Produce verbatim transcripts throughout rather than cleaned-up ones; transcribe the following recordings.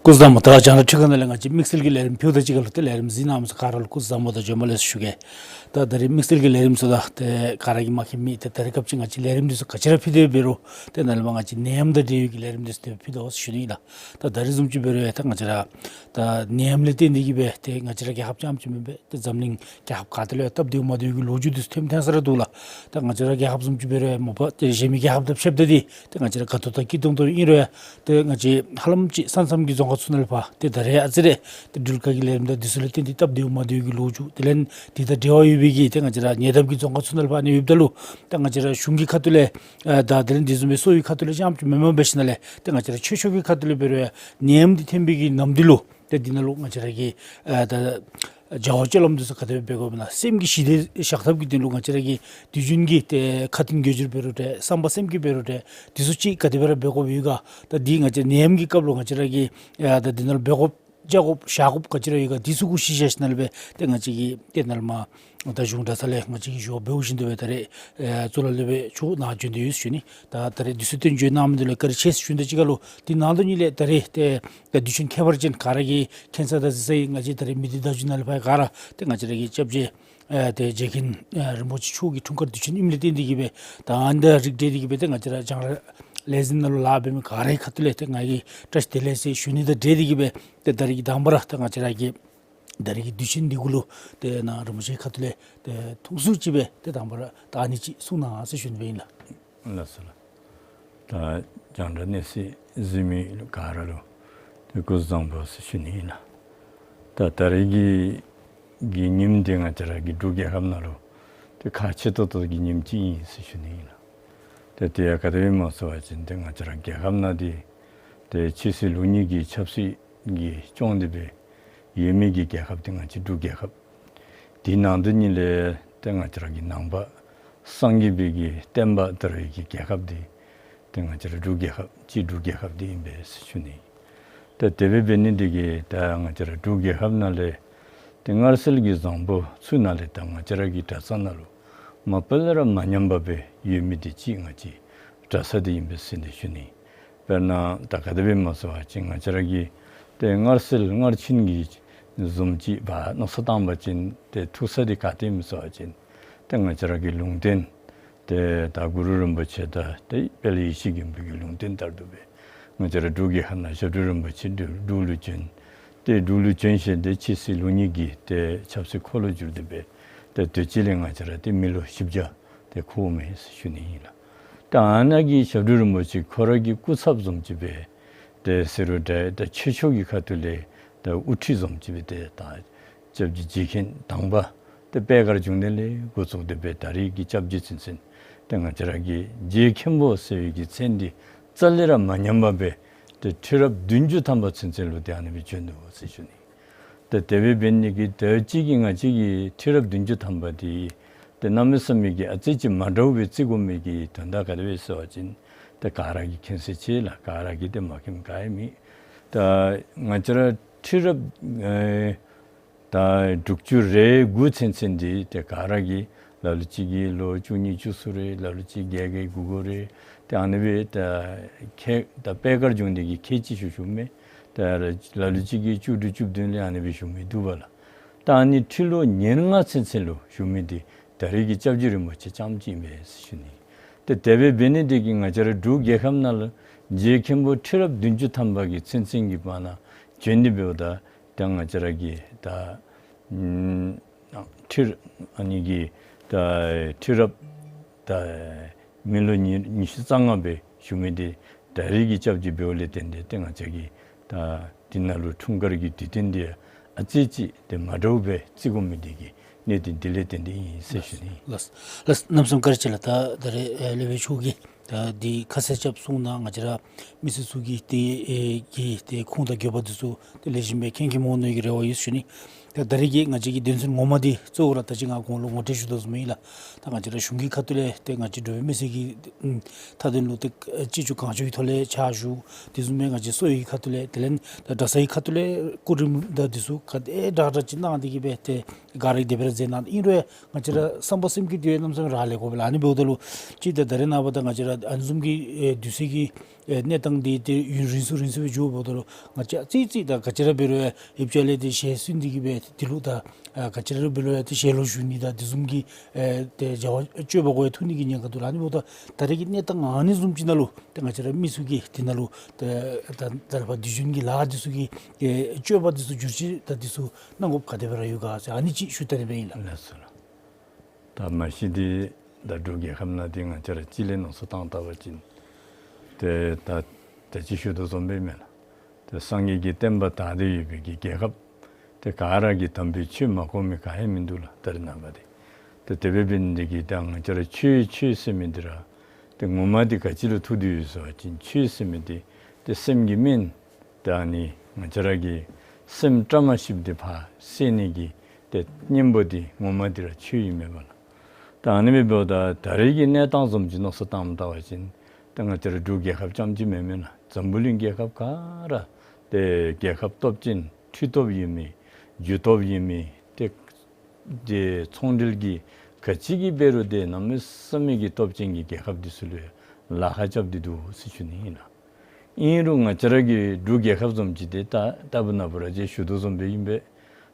སྐུ་གཟུགས་བཟང་པོ། ད་རྒྱང་བསྒྲགས་ཁང་ནང་ལས་ང་བཅས་དམིགས་བསལ་གྱི་ལས་རིམ་ཕུལཝ་ད་གཅིག་ཁར་ལུ་ཏེ་ལས་རིམ་གཟིགས་གནང་མི་ཚུ་ག་ར་ལུ་སྐུ་གཟུགས་བཟང་པོ་དང་བྱོན་པ་ལེགས་སོ་ཞུ་གེ། ད་ད་རིས་དམིགས་བསལ་གྱི་ལས་རིམ་ཚུ་དང་ཏེ་ག་ར་གིས་མ་མཁྱེན་མི་ཏེ་ད་རེས་སྐབས་ཅིག་ང་བཅས་ལས་རིམ་འདི་ཚུ་ག་ཅི་ར་ཕུལ་དེས་འབད་རུང་ཏེ་ནཱ་ལས་མར་ང་བཅས་ནད་ཡམས་དང་འབྲེལ་བའི་གི་ལས་རིམ་འདི་ཚུ་ཏེ་ཕུལ་དོ་ཟེར་ཞུ་ནི་ཨིན་ལགས། ད་ད་རིས་བཟུམ་ཅིག་འབད་རུང་ཡང་ད་ང་བཅས་ར་ད་ནད་ཡམས་ལས་བརྟེན་ཏེ་གིས་སྦེ་ཏེ་ང་བཅས་ར་རྒྱལ་ཁབ་རྐྱངམ་ཅིག་མེན་པར་ཏེ་འཛམ་གླིང་རྒྱལ་ཁབ་ག་ཏེ་ལུ་ཡང་སྟབས་བདེཝ་མ་བདེཝ་གི་ལོ་རྒྱུས་འདི་ཚུ་ཐོནམ་ཐོན་ས་ར་འདུག་ལགས། ད་ང་བཅས་ར་རྒྱལ་ཁབ་བཟུམ་ཅིག་འབད་རུང་ཡང་མ་པ་ཏེ་གཞན་མི་རྒྱལ་ཁབ་དང་ཕྱདཔ་ད་འདི་ཏེ་ང་བཅས་ར་དགའ་ཏོག་ཏོ་སྐྱིད་ཏོང་ཏོ་ཨིན་རུང་ཡང་ཏེ་ང་བཅས་ཧ་ལམ་ཅིག་ས་མཚམས་ཀྱི་རྫོང་ཁག་ཚུ་ནང་ལུ་ཕར་ཏེ་ད་རེས་ཨ་ཙི་རེ་ཏེ་འགྲུལ་བཀག་གི་ལས་རིམ་དང་འདི་ཚུ་ལས་བརྟེན་ཏེ་སྟབས་བདེཝ་མ་བདེཝ་གི་ལོ་རྒྱུས་དེ་ལས་འདི་དང་འབྲེལ་བ་ཡོད་པའི་གི་ཏེ་ང་བཅས་ར་ཉེ་འདབས་ཀྱི་རྫོང་ཁག་ཚུ་ནང་ལུ་ཕར་ཨ་ནི་ཡོདཔ་ད་ལུ་ད་ང་བཅས་ར་གཞུང་གི་ཁ་ཐུག་ལས་ཨ་ད་དེ་ལས་འདི་བཟུམ་སྦེ་གསོ་བའི་ཁ་ཐུག་ལས་རྐྱངམ་ཅིག་མེན་པར་འབད་ཞིནམ་ལས་ཏེ་ང་བཅས་ར་ཆོས་ཕྱོགས་ཀྱི་ཁ་ཐུག་ལས་འབད་རུང་ཡང་ནད་ཡམས་འདི་ཐོན་པའི་གི་ནམ་དུས་ལུ་ཏེ་འདི་ནང་ལུ་ང་བཅས་ར་གི་ཨ་ད་བྱ་བ་སྤྱོད་ལམ་འདི་ཚུ་ག་དེ་སྦེ་འབད་དགོཔ་ཨིན་ན། སེམས་ཀྱི་ཞི་བདེ་བཞག་ཐབས་ཀྱི་དོན་ལུ་ང་བཅས་ར་གི་དུས་རྒྱུན་གྱི་ཏེ་ཁ་ཏོན་དགོད་བྲ་འབད་རུང་འདྲ་བསམ་པ་སེམས་བསྐྱེད་འབད་རུང་འདྲ་འདི་ཚུ་ཅིག་ག་དེ་སྦེ་ར་འབད་དགོཔ་ཡོད་ག། ད་འདི་ང་བཅས་ནད་ཡམས་ཀྱི་སྐབས་ལུ་ང་བཅས་ར་གི་ཨ་ད་འདི་ནང་ལུ་འབད་དགོཔ་བྱ་དགོཔ་བཞག་དགོཔ་ག་ཅི་ར་ཡོད་ག་འདི་ཚུ་གུ་གཞི་བཞག་ཞིནམ་ལས་སྦེ་ཏེ་ང་བཅས་ཀྱིས་ཏེ་ནཱ་ལས་མར་ད་གཞུང་གྲྭ་ཚང་ལས་ང་བཅས་ཀྱིས་ཞུ་བ་འབདཝ་བཞིན་དུ་སྦེ་ད་རེས་ཨེ་གཙུག་ལག་སློབ་དཔོན་མཆོག་ནཱ་བྱོན་ཏེ་ཡོད་ཟེར་ཞུ་ནི། ད་ད་རེས་འདི་ཚུ་སྟོན་བརྗོད་གནང་མི་འདི་ལུ་བཀའ་དྲིན་ཆེ་ཟེར་ཞུ་ནི་དང་གཅིག་ཁར་ལུ་འདི་ནང་དོན་ཉིད་ལས་ད་རེས་ཏེ་ད་དུས་ཆེན་ཁྱད་པར་ཅན་ག་ར་གིས་མཁྱེན་ས་དང་གཟིགས་ས་ཨིན། ང་བཅས་ད་རེས་མི་སྡེ་བརྡ་བརྒྱུད་ནང་ལས་ཕར་ག་ར་ཏེ་ང་བཅས་ར་གི་སྐྱབས་རྗེ་ཨེ་ཏེ་རྗེ་མཁན་ཨེ་རིན་པོ་ཆེ་མཆོག་གི་འཁྲུངས་སྐར་དུས་ཆེན་ཨིནམ་ལས་བརྟེན་ཏེ་གིས་སྦེ་ད་ཨ་ནི་དང་རིགས་བསྒྲེས་ཏེ་གིས་སྦེ་ཏེ་ང་བཅས་ར་རྒྱང་བསྒྲགས་ལས་འཛིན་ནང་ལུ་ལཱ་འབད་མི་ག་རའི་ཁ་ཐུག་ལས་ཏེ་ང་གིས་བཀྲ་ཤིས་བདེ་ལེགས་ཟེར་ཞུ་ནི་དང་འབྲེལ་ཏེ་གིས་སྦེ་ཏེ་ད་རེས་ཀྱི་དང་པ་ར་ཏེ་ང་བཅས་ར་གི་ད་རེས་ཀྱི་དུས་ཆེན་འདི་གུ་ལུ་ཏེ་ནཱ་རིན་པོ་ཆེའི་ཁ་ཐུག་ལས་ཏེ་ཐུགས་གསོ་ཅིག་སྦེ་ཏེ་དང་པ་ར་ད་ཨ་ནི་ཅིག་གསུང་གནང་ཟེར་ཞུ་ནི་སྦེ་ཨིན་ལགས། ལགས་སོ་ལགས། ད་རྒྱང་བསྒྲགས་གནས་ཚུལ་གཟིགས་མི་ག་ར་ལུ་ཏེ་སྐུ་གཟུགས་བཟང་པོ་ཟེར་ཞུ་ནི་ཨིན་ལགས། ད་ད་རེས་ཀྱི་གི་ཉིནམ་འདི་ང་བཅས་ར་གི་འབྲུག་རྒྱལ་ཁབ་ནང་ལུ་ཏེ་ཁག་ཆེ་ཏོག་ཏོ་གི་ཉིནམ་ཅིག་ཨིན་ཟེར་ཞུ་ནི་ཨིན་ལགས། ཏེ་དེ་ཡང་ག་དེ་སྦེ་སྨོ་ཟེར་བ་ཅིན་ཏེ་ང་བཅས་ར་རྒྱལ་ཁབ་ནང་འདི་ཏེ་ཕྱི་སྲིད་ལུགས་གཉིས་ཀྱི་ཆབ་སྲིད་ཀྱིས་སྐྱོང་སྟེ་སྦེ་ཡོད་མི་གི་རྒྱལ་ཁབ་འདི་ང་བཅས་འབྲུག་རྒྱལ་ཁབ། དེ་ནང་དོན་ཉིད་ལས་ཏེ་ང་བཅས་ར་གི་ནང་པ་སངས་རྒྱས་པའི་གི་བསྟན་པ་དར་བའི་གི་རྒྱལ་ཁབ་འདི་ཏེ་ང་བཅས་ར་འབྲུག་རྒྱལ་ཁབ་སྤྱིར་འབྲུག་རྒྱལ་ཁབ་འདི་ཨིན་པས་ཟེར་ཞུ་ནི། ཏེ་དེ་སྦེ་འབད་ནི་འདི་གིས་ད་ང་བཅས་ར་འབྲུག་རྒྱལ་ཁབ་ནང་ལས་ཏེ་སྔར་སྲོལ་གྱི་བཟང་པོ་ཚུ་ནང་ལས་ད་ང་བཅས་ར་གི་གྲྭ་ཚང་ནང་ལུ་མ་པ་ལས་ར་མ་ཉམས་པར་སྦེ་ཡོད་མི་འདི་གཅིག་ང་བཅས་གྲྭ་ས་འདི་ཨིན་པས་ཟེར་ཏེ་ཞུ་ནི། དཔེར་ན་ད་ག་དེ་སྦེ་སྨོ་ཟེར་བ་ཅིན་ང་བཅས་ར་གི་ཏེ་སྔར་སྲོལ་སྔར་ཕྱིན་གྱི་བཟུམ་ཅིག་སྦེ་མནོ་བསམ་བཏང་བ་ཅིན་ཏེ་ཐུག་ས་འདི་ག་ཏེ་ཨིན་ཟེར་བ་ཅིན་ཏེ་ང་བཅས་ར་གི་ལུང་བསྟན་ཏེ་ད་གུ་རུ་རིན་པོ་ཆེ་དང་ཏེ་དཔལ་ཡེ་ཤེས་མགོན་པོ་གི་ལུང་བསྟན་ལྟར་དུ་སྦེ་ང་བཅས་ར་འབྲུག་རྒྱལ་ཁབ་ནང་ཞབས་དྲུང་རིན་པོ་ཆེ་འབྲུག་ལུ་བྱོན། ཏེ་འབྲུག་ལུ་བྱོན་ཞིནམ་ཏེ་ཕྱི་སྲིད་ལུགས་གཉིས་ཀྱི་ཏེ་ཆབ་སྲིད་འཁོར་ལོ་བསྒྱུར་ཏེ་སྦེ་ཏེ་དུས་ཅི་ལས་ང་བཅས་ར་ཏེ་མི་ལོ་བཞི་བརྒྱ་ཏེ་འཁོརཝ་མས་ཟེར་ཞུ་ནི་ཨིན་ལགས། ད་ཨ་ནཱ་གི་ཞབས་དྲུང་རིན་པོ་ཆེ་ཁོ་ར་གི་སྐུ་ཚབ་བཟུམ་ཅིག་སྦེ་ཏེ་ཟེར་རུང་འདྲ་ད་ཆོས་ཕྱོགས་ཀྱི་ཁ་ཐུག་ལས་ད་དབུ་ཁྲིད་བཟུམ་ཅིག་སྦེ་ཏེ་ད་སྐྱབས་རྗེ་རྗེ་མཁན་དང་པ་ཏེ་པད་དཀར་འབྱུང་ལྡན་ལས་འགོ་བཙུགས་ཏེ་སྦེ་ད་རེས་ཀྱི་སྐྱབས་རྗེ་ཚུན་ཚོད་ཏེ་ང་བཅས་ར་གི་རྗེ་མཁན་པོ་ཟེར་བའི་གི་མཚན་འདི་རྩ་ལས་ར་མ་ཉམས་པར་སྦེ་ཏེ་ཁྲི་རབས་བདུན་ཅུ་ཐམ་པ་ཚུན་ཚོད་ལུ་ཏེ་ཨ་ནི་སྦེ་བྱོན་དོ་ཟེར་ཞུ་ནི། ཏེ་དེ་སྦེ་འབད་ནི་གིས་ད་ཅི་གི་ང་བཅས་ཀྱི་ཁྲི་རབས་བདུན་ཅུ་ཐམ་པ་འདི་ཏེ་གནམ་མེད་ས་མེད་ཀྱི་ཨ་ཙི་ཅིག་མ་འདྲཝ་སྦེ་བརྩི་དགོ་མི་གི་དོན་དག་ག་དེ་སྦེ་ཟེར་བ་ཅིན་ཏེ་ག་ར་གིས་མཁྱེན་གསལ་ཅིག་ལགས། ག་ར་གིས་ཏེ་མ་མཁྱེནམ་ག་ཡང་མེད། ད་ང་བཅས་ར་ཁྲི་རབས་ཨེ་ད་དྲུག་ཅུ་རེ་དགུ་ཚུན་ཚོད་འདི་ཏེ་ག་ར་གིས་ལ་ལུ་ཅིག་གིས་ལོ་བཅུ་གཉིས་བཅུ་གསུམ་རེ་ལ་ལུ་ཅིག་བརྒྱད་བརྒྱད་དགུ་དགུ་རེ་ཏེ་ཨ་ནི་སྦེ་ད་ཁེ་ད་པད་དཀར་འབྱུང་ལྡན་གྱིས་ཁལ་གཅིག་ཞུ་ཞུཝ་མས། ད་ལ་ལུ་ཅིག་གིས་བཅུ་དྲུག་བཅུ་བདུན་ལས་ཨ་ནི་སྦེ་ཞུ་མི་འདུག་པ་ལགས། ད་ཨ་ནི་ཁྲི་ལོ་ཉེར་ལྔ་ཚུན་ཚོད་ལུ་བཞུགས་མི་འདི་ད་རེས་ཀྱི་སྐྱབས་རྗེ་རིན་པོ་ཆེ་རྐྱངམ་ཅིག་ཨིན་པས་ཟེར་ཞུ་ནི། ཏེ་དེ་སྦེ་འབད་ནི་འདི་གིས་ང་བཅས་ར་འབྲུག་རྒྱལ་ཁབ་ནང་ལུ་རྗེ་མཁན་པོ་ཁྲི་རབས་བདུན་ཅུ་ཐམ་པ་གི་ཚུན་ཚོད་ཀྱི་བར་ན་བྱོན་ཏེ་འབདཝ་ད་ཏེ་ང་བཅས་ར་གི་ད་ཨམ་ཁྲི་ཨ་ནི་གི་ད་ཁྲི་རབས་ད་མི་ལོ་ཉི་ཉི་ཤུ་རྩ་ལྔ་སྦེ་བཞུགས་མི་འདི་ད་རེས་ཀྱི་སྐྱབས་རྗེ་འབདཝ་ལས་བརྟེན་ཏེ་ཏེ་ང་བཅས་ཀྱིས་ད་འདི་ནང་ལུ་འཁྲུངས་སྐར་གྱི་དུས་སྟོན་འདི་ཨ་ཙི་ཅིག་ཏེ་མ་འདྲཝ་སྦེ་བརྩི་དགོ་མི་འདི་གི་གནད་དོན་འདི་ལས་བརྟེན་ཏེ་ཨིན་ཟེར་ཞུ་ནི། ལགས་ལགས། གནམ་མེད་ས་མེད་བཀའ་དྲིན་ཆེ་ལགས། ད་ད་རེས་ཨེ་སློབ་དཔོན་མཆོག་གིས་ད་འདི་ཁ་གསལ་རྐྱབ་གསུངས་གནང་། ང་བཅས་ར་མི་སེར་ཚུ་གིས་ཏེ་ཨེ་གི་ཏེ་ཁུངས་དང་དགོས་པ་འདི་ཚུ་ཏེ་ལེགས་ཤོམ་སྦེ་མཁྱེན་མཁྱེནམ་འོང་ནི་གི་རེ་བ་ཡོད་ཟེར་ཞུ་ནི། ད་ད་རེས་ཀྱི་ང་བཅས་ཀྱི་དོན་ཚན་ངོ་མ་འདི་གཙོ་བོ་ར་ད་ཅི་ང་གོང་ལུ་ངོ་སྤྲོད་ཞུ་དོ་བཟུམ་ཨིན་ལགས། ད་ང་བཅས་ར་གཞུང་གི་ཁ་ཐུག་ལས་ཏེ་ང་བཅས་འབྲུག་པའི་མི་སེར་གྱི་ཨམ་མཐའ་དོན་ལུ་ཏེ་ཅི་ལྕོགས་གང་ལྕོགས་ཀྱི་ཐོག་ལས་ཕྱག་ཞུ། དེ་བཟུམ་སྦེ་ང་བཅས་གསོ་བའི་ཁ་ཐུག་ལས་དེ་ལས་ད་གྲྭ་ཚང་གི་ཁ་ཐུག་ལས་སྐུ་རིམ་དང་འདི་ཚུ་ག་དེ་དྲག་དྲག་ཅིག་གནང་སྟེ་གིས་སྦེ་ཏེ་ག་ར་གིས་དེ་སྦེ་ར་མཛད་གནང་། ཨིན་རུང་ང་བཅས་ར་བསམ་པ་སེམས་བསྐྱེད་འདི་གནམ་མེད་ས་མེད་རག་ལས་དགོ་པས་ལགས། ཨ་ནི་འབདཝ་ད་ལུ་ཅིག་ད་ད་རེས་ནངས་པ་ད་ང་བཅས་ར་ ཨ་ནི་བཟུམ་གྱི་ཨེ་དུས་ཚོད་ཀྱི་ཨེ་གནས་སྟངས་འདི་ཏེ་ཡུན་རིང་སུ་རིང་སུ་སྦེ་འགྱོཝ་ད་ལུ་ང་བཅས་ཨ་ཙི་ཙི་ད་ག་ཅི་ར་འབད་རུང་ཡང་ཡིབ་ཅ་ལས་ཏེ་ཞལ་སུན་ཏེ་གི་སྦེ་དེ་ལུ་ད་ཨ་ག་ཅི་ར་འབད་རུང་ཡང་ཏེ་ཞལ་ལུ་ཞུ་ནི་ད་དེ་བཟུམ་གྱི་ཨེ་ཏེ་བྱ་བ་སྤྱོད་པ་གོ་ཡང་ཐུག་ནི་གི་ཉེན་ཁ་འདུག་ལགས། ཨ་ནི་འབདཝ་ད་ད་རེས་ཀྱི་གནས་སྟངས་ཨ་ནི་བཟུམ་ཅིག་ནང་ལུ་ཏེ་ང་བཅས་ར་མི་ཚུ་གིས་དེ་ནང་ལུ་ཏེ་ད་ད་ལས་ཕར་དུས་རྒྱུན་གྱི་ལཱ་འདི་ཚུ་གི་ཨེ་སྤྱོད་པ་འདི་ཚུ་བསྒྱུར་བཅོས་ད་འདི་ཚུ་གནང་དགོཔ་ག་དེ་སྦེ་ར་ཡོད་ག་ཟེར་ཨ་ནི་ཅིག་ཞུ་བལྟ་ནི་སྦེ་ཨིན་ལགས། ལགས་སོ་ལགས། ད་མ་གཞི་འདི་ད་འབྲུག་རྒྱལ་ཁབ་ནང་འདི་ང་བཅས་ར་གཅིག་ལས་མནོ་བསམ་བཏང་བལྟ་བ་ཅིན་ཏེ་ད་ད་ཅི་ཞུ་དོ་བཟུམ་སྦེ་མེན་ལགས། ཏེ་སངས་རྒྱས་ཀྱི་བསྟན་པ་དར་ཏེ་ཡོད་པའི་གི་རྒྱལ་ཁབ་ཏེ་ག་ར་གིས་དམ་པའི་ཆོས་མ་གོ་མི་ག་ཡང་མིན་འདུག་ལགས། ད་རེས་ནངས་པ་འདི་ཏེ་དེ་སྦེ་འབད་ནི་འདི་གིས་ད་ང་བཅས་ར་ཆོས་ཆོས་ཟེར་མི་འདི་ར་ཏེ་ངོ་མ་འདི་ག་ཅི་ལུ་ཐུག་སྟེ་ཡོད་ཟེར་བ་ཅིན་ཆོས་ཟེར་མི་འདི་ཏེ་སེམས་ཀྱི་སྨན་ད་ཨ་ནི་ང་བཅས་ར་གི་སེམས་བཀྲ་མ་ཤིསཔ་འདི་ཕར་སེལ་ནི་གི་ཏེ་གཉེན་པོ་འདི་ངོ་མ་འདི་ར་ཆོས་ཨིན་མས་པ་ལགས། ད་ཨ་ནི་སྦེ་འབདཝ་ད་ད་རེས་ཀྱི་གནས་སྟངས་བཟུམ་ཅིག་མནོ་བསམ་བཏངམ་ད་བ་ཅིན་ཏེ་ང་བཅས་ར་འབྲུག་རྒྱལ་ཁབ་རྐྱངམ་ཅིག་མེན་མེན་ན་འཛམ་བུ་གླིང་རྒྱལ་ཁབ་ག་ར་ཏེ་རྒྱལ་ཁབ་སྟོབས་ཅན་ཁྲི་སྟོབས་ཡོད་མི་རྒྱུ་སྟོབས་ཡོད་མི་ཏེ་ཏེ་ཚོང་འབྲེལ་གྱི་ག་ཅི་གི་འབད་རུང་ཏེ་གནམ་མེད་ས་མེད་ཀྱི་སྟོབས་ཅན་གྱི་རྒྱལ་ཁབ་འདི་ཚུ་ལུ་ལཱ་ཁག་རྐྱབ་སྟེ་འདུག་ཟེར་ཞུ་ནི་ཨིན་ལགས། ཨིན་རུང་ང་བཅས་ར་གི་འབྲུག་རྒྱལ་ཁབ་བཟུམ་ཅིག་འདི་ད་ལྟ་བུ་ན་བུ་ར་ཅིག་ཞུ་དོ་བཟུམ་སྦེ་ཨིན་པས།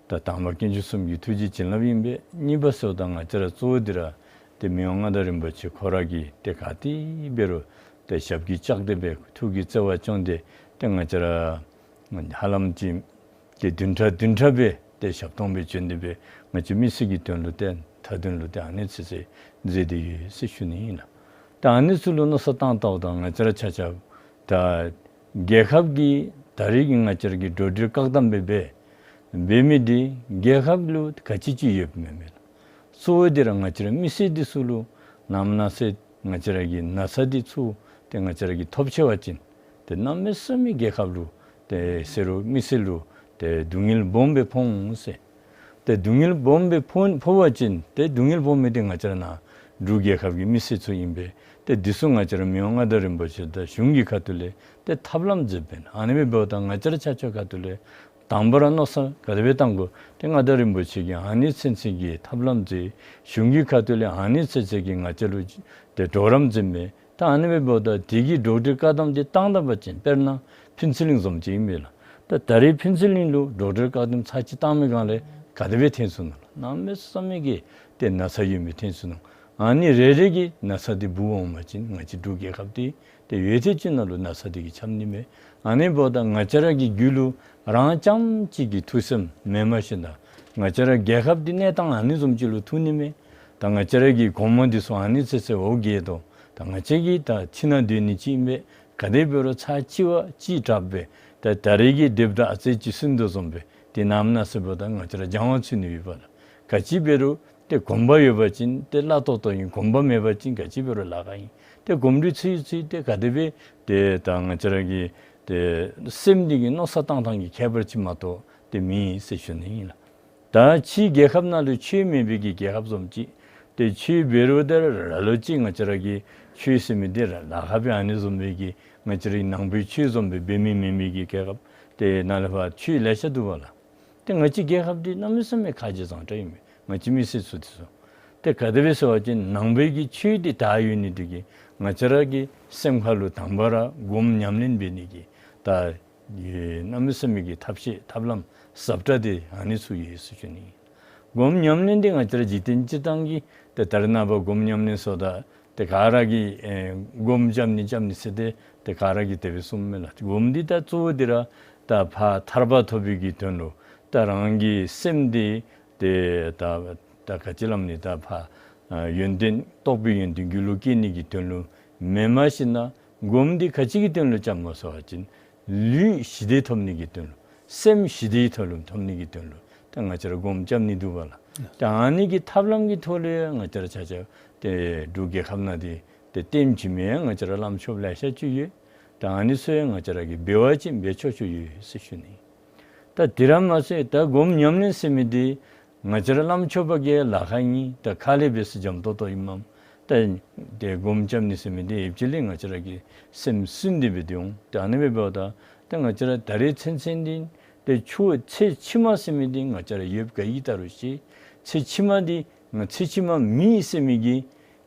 ད་དང་པ་དཀོན་མཆོག་གསུམ་གྱི་ཐུགས་རྗེ་བྱིན་རླབས་ཨིན་པས། གཉིས་པ་ཟེརཝ་ད་ང་བཅས་ར་གཙོ་བོ་འདི་ར་ཏེ་མི་དབང་མངའ་བདག་རིན་པོ་ཆེ་ཁོ་ར་གིས་ཏེ་ག་དེ་འབད་རུང་ཏེ་ཞབས་ཀྱིས་བཅགས་ཏེ་སྦེ་ཐུགས་ཀྱིས་བརྩེ་བ་བསྐྱངས་ཏེ་ཏེ་ང་བཅས་ར་ཧ་ལམ་ཅིག་ཏེ་བདུན་ཕྲག་བདུན་ཕྲག་སྦེ་ཏེ་ཞབས་ཏོག་སྦེ་བྱོན་ཏེ་སྦེ་ང་བཅས་མི་སེར་གྱི་དོན་ལུ་ཏེ་མཐའ་དོན་ལུ་ཏེ་ཨ་ནི་ཚུ་ཚུ་མཛད་དེ་ཡོད་ཟེར་ཞུ་ནི་ཨིན་ལགས། ད་ཨ་ནི་ཚུ་ལུ་མནོ་བསམ་བཏང་བལྟཝ་ད་ང་བཅས་ར་ཆ་ཁྱབ་ད་རྒྱལ་ཁབ་ཀྱི་ད་རེས་ཀྱི་ང་བཅས་ར་གི་འགྲོ་འགྲུལ་བཀག་དམ་སྦེ་འབད་འབད་མི་འདི་རྒྱལ་ཁབ་ལུ་ག་ཅི་ཅིག་ཡོདཔ་མེན་མེན་ལགས། གཙོ་བོ་འདི་ར་ང་བཅས་ར་མི་སེར་འདི་ཚུ་ལུ་ནམ་ན་ཚེ་ང་བཅས་ར་གི་ན་ཚ་འདི་ཚུ་ཏེ་ང་བཅས་ར་གིས་ཐོབ་ཆེ་བ་ཅིན་ཏེ་གནམ་མེད་ས་མེད་རྒྱལ་ཁབ་ལུ་ཏེ་ཟེར་རུང་མི་སེར་ལུ་ཏེ་སྡུག་བསྔལ་སྦོམ་སྦེ་ཕོག་འོང་ཟེར། ཏེ་སྡུག་བསྔལ་སྦོམ་སྦེ་ཕོག་ཕོག་པ་ཅིན་ཏེ་སྡུག་བསྔལ་སྦོམ་མི་འདི་ང་བཅས་ར་ནཱ་འབྲུག་རྒྱལ་ཁབ་ཀྱི་མི་སེར་ཚུ་ཨིན་པས། ཏེ་འདི་ཚུ་ང་བཅས་ར་མི་དབང་མངའ་བདག་རིན་པོ་ཆེ་དང་གཞུང་གི་ཁ་ཐུག་ལས་ཏེ་ཐབས་ལམ་མཛདཔ་ཨིན། ཨ་ནི་སྦེ་འབདཝ་ད་ང་བཅས་ར་ཆ་ཁྱབ་ཁ་ཐུག་ལས་དང་པ་ར་མནོ་བསམ་ག་དེ་སྦེ་བཏང་དགོ། ཏེ་མངའ་བདག་རིན་པོ་ཆེ་གིས་ཨ་ནི་ཚུན་ཚོད་ཀྱི་ཐབས་ལམ་མཛད། གཞུང་གི་ཁ་ཐུག་ལས་ཨ་ནི་ཚུན་ཚོད་ཀྱི་ང་བཅས་ལུ་ཏེ་གྲོགས་རམ་མཛདཔ་མས། ད་ཨ་ནི་སྦེ་འབདཝ་ད་དེ་གི་འགྲོ་འགྲུལ་བཀག་དམ་འདི་བཏང་ད་པ་ཅིན་དཔེར་ན་ཕུན་ཚོགས་གླིང་བཟུམ་ཅིག་ཨིན་པས་ལགས། ད་ད་རེས་ཕུན་ཚོགས་གླིང་ལུ་འགྲོ་འགྲུལ་བཀག་དམ་ཚར་གཅིག་བཏང་མི་སྒང་ལས་ག་དེ་སྦེ་ཐོན་སོང་ནུག་ལགས། གནམ་མེད་ས་མེད་ཀྱི་ཏེ་ན་ཚ་ཡོད་མི་ཐོན་སོང་ནུག། ཨ་ནི་རེ་རེ་གི་ན་ཚ་འདི་འབུ་འོང་པ་ཅིན་ང་བཅས་འབྲུག་རྒྱལ་ཁབ་འདི་ཏེ་ཡུད་ཙམ་ཅིག་ནང་ལུ་ན་ཚ་འདི་གིས་ཁྱབ་ནི་མས། ཨ་ནི་འབདཝ་ད་ང་བཅས་ར་གི་རྒྱུད་ལུ་རང་རྐྱངམ་གཅིག་གི་ཐུགས་སེམས་མེནམ་ཤེས་ད་ང་བཅས་ར་རྒྱལ་ཁབ་འདི་གནས་སྟངས་ཨ་ནི་བཟུམ་ཅིག་ལུ་ཐུག་ནི་མས། ད་ང་བཅས་ར་གི་གོང་མ་འདི་ཚུ་ཨ་ནི་ཚུན་ཚོད་འོ་བརྒྱལ་དོ། ད་ང་བཅས་ཀྱིས་ད་ཕྱི་ནང་སྡོད་ནི་ཅིག་ཨིན་པས། ག་དེ་འབད་རུང་ཚར་གཅིག་བ་གཅིག་དྲག་སྦེ་ད་ད་རེས་ཀྱི་སྡོདཔ་ད་ཨ་ཙི་ཅིག་སུན་དོ་བཟུམ་སྦེ་ཏེ་ནམ་ན་ཟེར་བ་ད་ང་བཅས་ར་སྦྱང་བ་ཚུད་ནི་ཡོད་པ་ལགས། ག་ཅི་འབད་རུང་ཏེ་གོམས་པ་ཡོད་པ་ཅིན་ཏེ་སླ་ཏོག་ཏོ་ཨིན། གོམས་པ་མེད་པ་ཅིན་ག་ཅི་འབད་རུང་ལཱ་ཁག་ཨིན། ཏེ་གོམས་འདྲིས་ཚུད་ཚུད་ཏེ་ག་དེ་སྦེ་ཏེ་ད་ང་བཅས་ར་གི་ཏེ་སེམས་འདི་གི་མནོ་བསམ་བཏང་ཐངས་ཀྱི་ཁྱད་པར་ཅིག་མ་གཏོགས་ཏེ་མེད་ཟེར་ཞུ་ནི་ཨིན་ལགས། ད་ཕྱི་རྒྱལ་ཁབ་ནང་ལུ་ཆོས་མེད་པའི་གི་རྒྱལ་ཁབ་བཟུམ་ཅིག་ཏེ་ཆོས་འབད་རུང་ཏེ་ར་ལོ་ཅིག་ང་བཅས་ར་གི་ཆོས་ཟེར་མི་འདི་ར་ལཱ་ཁག་སྦེ་ཨ་ནི་བཟུམ་སྦེ་གི་ང་བཅས་ར་གི་ནང་པའི་ཆོས་བཟུམ་སྦེ་འབད་མི་མེད་མི་གི་རྒྱལ་ཁབ་ཏེ་ནཱ་ལས་ཕར་ཆོས་ལེ་ཤ་འདུག་པ་ལགས། ཏེ་ང་བཅས་རྒྱལ་ཁབ་འདི་གནམ་མེད་ས་མེད་ཁ་རྗེ་བཟང་དྲགས་ཨིན་མས། ང་བཅས་མི་སེར་ཚུ་འདི་ཚུ་ཏེ་ག་དེ་སྦེ་ཟེར་བ་ཅིན་ནང་པའི་གི་ཆོས་འདི་དར་ཡོད་ནི་འདི་གིས་ང་བཅས་ར་གི་སེམས་ཁ་ལུ་དང་པ་ར་སྒོམ་ཉམས་ལེན་འབད་ནི་གི་ད་ཡེ་གནམ་མེད་ས་མེད་ཀྱི་ཐབས་ཤེས་ཐབས་ལམ་ཟབ་དྲགས་འདི་ཨ་ནི་ཚུ་ཡོད་ཟེར་ཞུ་ནི། སྒོམ་ཉམས་ལེན་འདི་ང་བཅས་ར་འཇིག་རྟེན་སྤྱིར་བཏང་གི་ཏེ་ད་རེས་ནངས་པ་སྒོམ་ཉམས་ལེན་ཟེརཝ་ད་ཏེ་ག་ར་གིས་ཨེ་སྒོམ་རྐྱབ་ནི་རྐྱབ་ནི་ཟེར་ཏེ་ཏེ་ག་ར་གིས་དེ་སྦེ་གསུངམ་མས་ལགས། སྒོམ་འདི་ད་གཙོ་བོ་འདི་ར་ད་ཕར་ཐར་པ་ཐོབ་པའི་གི་དོན་ལུ་ད་རང་གི་སེམས་འདི་ཏེ་ད་ད་ག་ཅི་སླབ་ནི་ད་ཕར་ཨ་ཡོན་ཏན་རྟོགས་པའི་ཡོན་ཏན་རྒྱུད་ལུ་སྐྱེ་ནི་གི་དོན་ལུ་མེནམ་ཤེས་ན་སྒོམ་འདི་ག་ཅི་གི་དོན་ལུ་རྐྱབ་སྨོ་ཟེར་བ་ཅིན་ལུས་ཞི་བདེ་ཐོབ་ནི་གི་དོན་ལུ་སེམས་ཞི་བདེའི་ཐོག་ལུ་ཐོབ་ནི་གི་དོན་ལུ་ད་ང་བཅས་ར་སྒོམ་རྐྱབ་ནི་འདུག་པ་ལགས། ད་ཨ་ནི་གི་ཐབས་ལམ་གྱི་ཐོག་ལུ་ཡང་ང་བཅས་ར་ཆ་ཁྱབ་ཏེ་འབྲུག་རྒྱལ་ཁབ་ནང་འདི་ཏེ་ལྟདམོ་བྱིན་མི་ཡང་ང་བཅས་ར་བླམ་ཆོསཔ་ལེ་ཤ་ཅིག་ཡོད། ད་ཨ་ནི་ཚུ་ཡང་ང་བཅས་ར་གིས་འབད་བ་ཅིན་འབད་ཆོག་ཆོག་ཡོད་ཟེར་ཞུ་ནི། ད་དེ་ར་མ་ཚད་ད་སྒོམ་ཉམས་ལེན་ཟེར་མི་འདི་ང་བཅས་ར་བླམ་ཆོསཔ་གི་ལཱ་ཁག་ཨིན། ད་ཁ་ལས་འབད་ས་འཇམ་ཏོང་ཏོ་ཨིན་མས། ད་ཏེ་སྒོམ་རྐྱབ་ནི་ཟེར་མི་འདི་ཡེབ་ཅིག་ལས་ང་བཅས་ར་གི་སེམས་སུན་ཏེ་སྦེ་སྡོད་འོང་། ད་ཨ་ནི་སྦེ་འབདཝ་ད་ད་ང་བཅས་ར་ད་རེས་ཚུན་ཚོད་འདི་ཏེ་ཆུ་ཚོད་ཕྱི་མ་ཟེར་མི་འདི་ང་བཅས་ར་ཡོདཔ་ག་ཡི་ད་རུང་ཤེས། ཚོད་ཕྱི་མ་འདི་ང་ཚོད་ཕྱི་མ་མེད་ཟེར་མི་གི་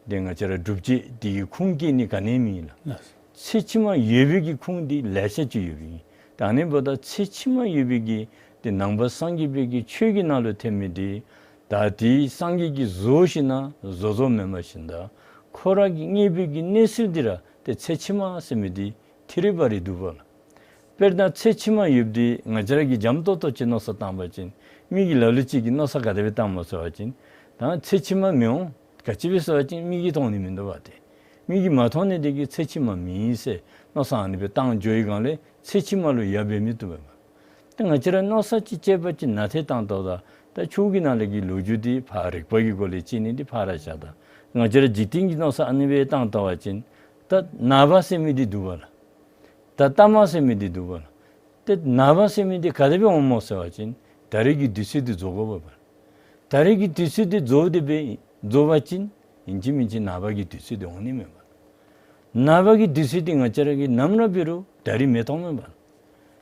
ཏེ་ང་བཅས་ར་སྒྲུབ་བྱེད་འདི་གི་ཁུངས་སྐྱེལ་ནི་ག་ནི་མེད་ལགས། ལགས། ཚེ་ཕྱི་མ་ཡོད་པའི་གི་ཁུངས་འདི་ལེ་ཤ་ཅིག་ཡོད་པའི་ཨིན། ད་ཨ་ནི་འབདཝ་ད་ཚེ་ཕྱི་མ་ཡོད་པའི་གི་ཏེ་ནང་པ་སངས་རྒྱས་པའི་གི་ཆོས་ཀྱི་ནང་ལུ་ཐོན་མི་འདི་ད་དེ་སངས་རྒྱས་ཀྱིས་བཟོ་ཞིནམ་ན་བཟོ་བཟོཝ་མེན་པར་ཞིནམ་ད་ཁོ་ར་གི་གནས་པའི་གི་གནས་ཚུལ་འདི་ར་ཏེ་ཚེ་ཕྱི་མ་ཟེར་མི་འདི་ཐད་རི་བ་རི་འདུག་པ་ལགས། དཔེར་ན་ཚེ་ཕྱི་མ་ཡོདཔ་འདི་ང་བཅས་ར་གིས་འཇམ་ཏོང་ཏོ་ཅིག་མནོ་བསམ་བཏང་པ་ཅིན་མི་གིས་ལ་ལུ་ཅིག་གིས་མནོ་བསམ་ག་དེ་སྦེ་བཏངམ་སྨོ་ཟེར་བ་ཅིན་ད་ཚེ་ཕྱི་མ་མི་འོང་། ག་ཅི་སྦེ་ཟེར་བ་ཅིན་མིག་གིས་མཐོང་ནི་མིན་འདུག་པ་ཏེ། མིག་གིས་མ་མཐོང་ནི་དེ་གིས་ཚེ་ཕྱི་མ་མེད་ཟེར་མནོ་བསམ་ཨ་ནི་སྦེ་བཏང་འགྱོ་བའི་སྒང་ལས་ཚེ་ཕྱི་མ་ལུ་ཡ་འབད་མི་བཏུབ་པས། ཏེ་ང་བཅས་ར་མནོ་བསམ་ཅིག་བཅད་པ་ཅིན་ནཱ་ཏེ་བཏང་ད་ད་ད་ཆོས་ཀྱི་ནང་ལས་ཀྱི་ལོ་རྒྱུས་འདི་ཕར་རིག་པ་གི་སྒོ་ལས་བཅད་ནི་འདི་ཕར་ར་བཞག་ད། ང་བཅས་ར་འཇིག་རྟེན་གྱི་མནོ་བསམ་ཨ་ནི་སྦེ་བཏང་ད་པ་ཅིན་ད་ནངས་པ་ཟེར་མི་འདི་འདུག་པ་ལགས། ད་ལྟ་མ་ཟེར་མི་འདི་འདུག་པ་ལགས། ཏེ་ནངས་པ་ཟེར་མི་འདི་ག་དེ་སྦེ་འོང་སྨོ་ཟེར་བ་ཅིན་ད་རེས་ཀྱི་དུས་ཚོད་འདི་རྫོགས་དགོ་པས། ད་རེས་ཀྱི་དུས་ཚོད་འདི་རྫོགས་ཏེ་སྦེ་རྫོགས་པ་ཅིན་ཨིན་ཅི་མིན་ཅི་ནངས་པ་གི་དུས་ཚོད་འདི་འོང་ནི་མས་པ། ནངས་པ་གི་དུས་ཚོད་འདི་ང་བཅས་ར་གིས་ནམ་ར་འབད་རུང་ད་རེས་མི་མཐོང་མས་པ།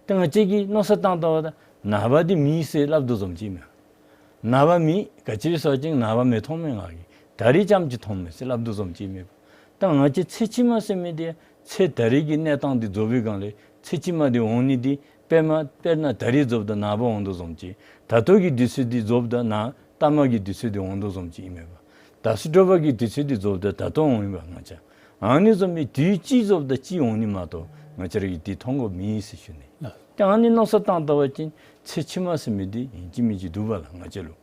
ཏེ་ང་བཅས་ཀྱིས་མནོ་བསམ་བཏང་ད་པ་ད་ནངས་པ་འདི་མེད་ཟེར་སླབ་དོ་བཟུམ་ཅིག་མས། ནངས་པ་མེད། ག་ཅི་སྦེ་ཟེར་བ་ཅིན་ནངས་པ་མི་མཐོང་མས་ང་གིས། ད་རེས་ཙམ་ཅིག་མཐོངམ་མས་ཟེར་སླབ་དོ་བཟུམ་ཅིག་མས། ད་ང་བཅས་ཚེ་ཕྱི་མ་ཟེར་མི་འདི་ཚེ་ད་རེས་ཀྱི་གནས་སྟངས་འདི་རྫོགས་པའི་སྒང་ལས་ཚེ་ཕྱི་མ་འདི་འོང་ནི་འདི་དཔེར་ན་དཔེར་ན་ད་རེས་རྫོགསཔ་ད་ནངས་པ་འོང་དོ་བཟུམ་ཅིག། ད་ལྟོ་གི་དུས་ཚོད་འདི་རྫོགསཔ་ད་ནངས་ལྟ་མ་གི་དུས་ཚོད་འདི་འོང་དོ་བཟུམ་ཅིག་ཨིན་མས་པ། ད་ཕྱི་དྲོ་པ་གི་དུས་ཚོད་འདི་རྫོགསཔ་ད་ད་ལྟོ་འོང་ཡི་པ། ང་བཅས་ཨ་ནི་བཟུམ་སྦེ་དུས་གཅིག་རྫོགསཔ་ད་གཅིག་འོང་ནི་མ་གཏོགས་ང་བཅས་ར་གིས་འདི་མཐོང་དགོཔ་མེད་ཟེར་ཞུ་ནི། ཏེ་ཨ་ནི་མནོ་བསམ་བཏང་ད་པ་ཅིན་ཚེ་ཕྱི་མ་ཟེར་མི་འདི་ཨིན་ཅི་མིན་ཅི་འདུག་པ་ལགས་ང་བཅས་ལུ།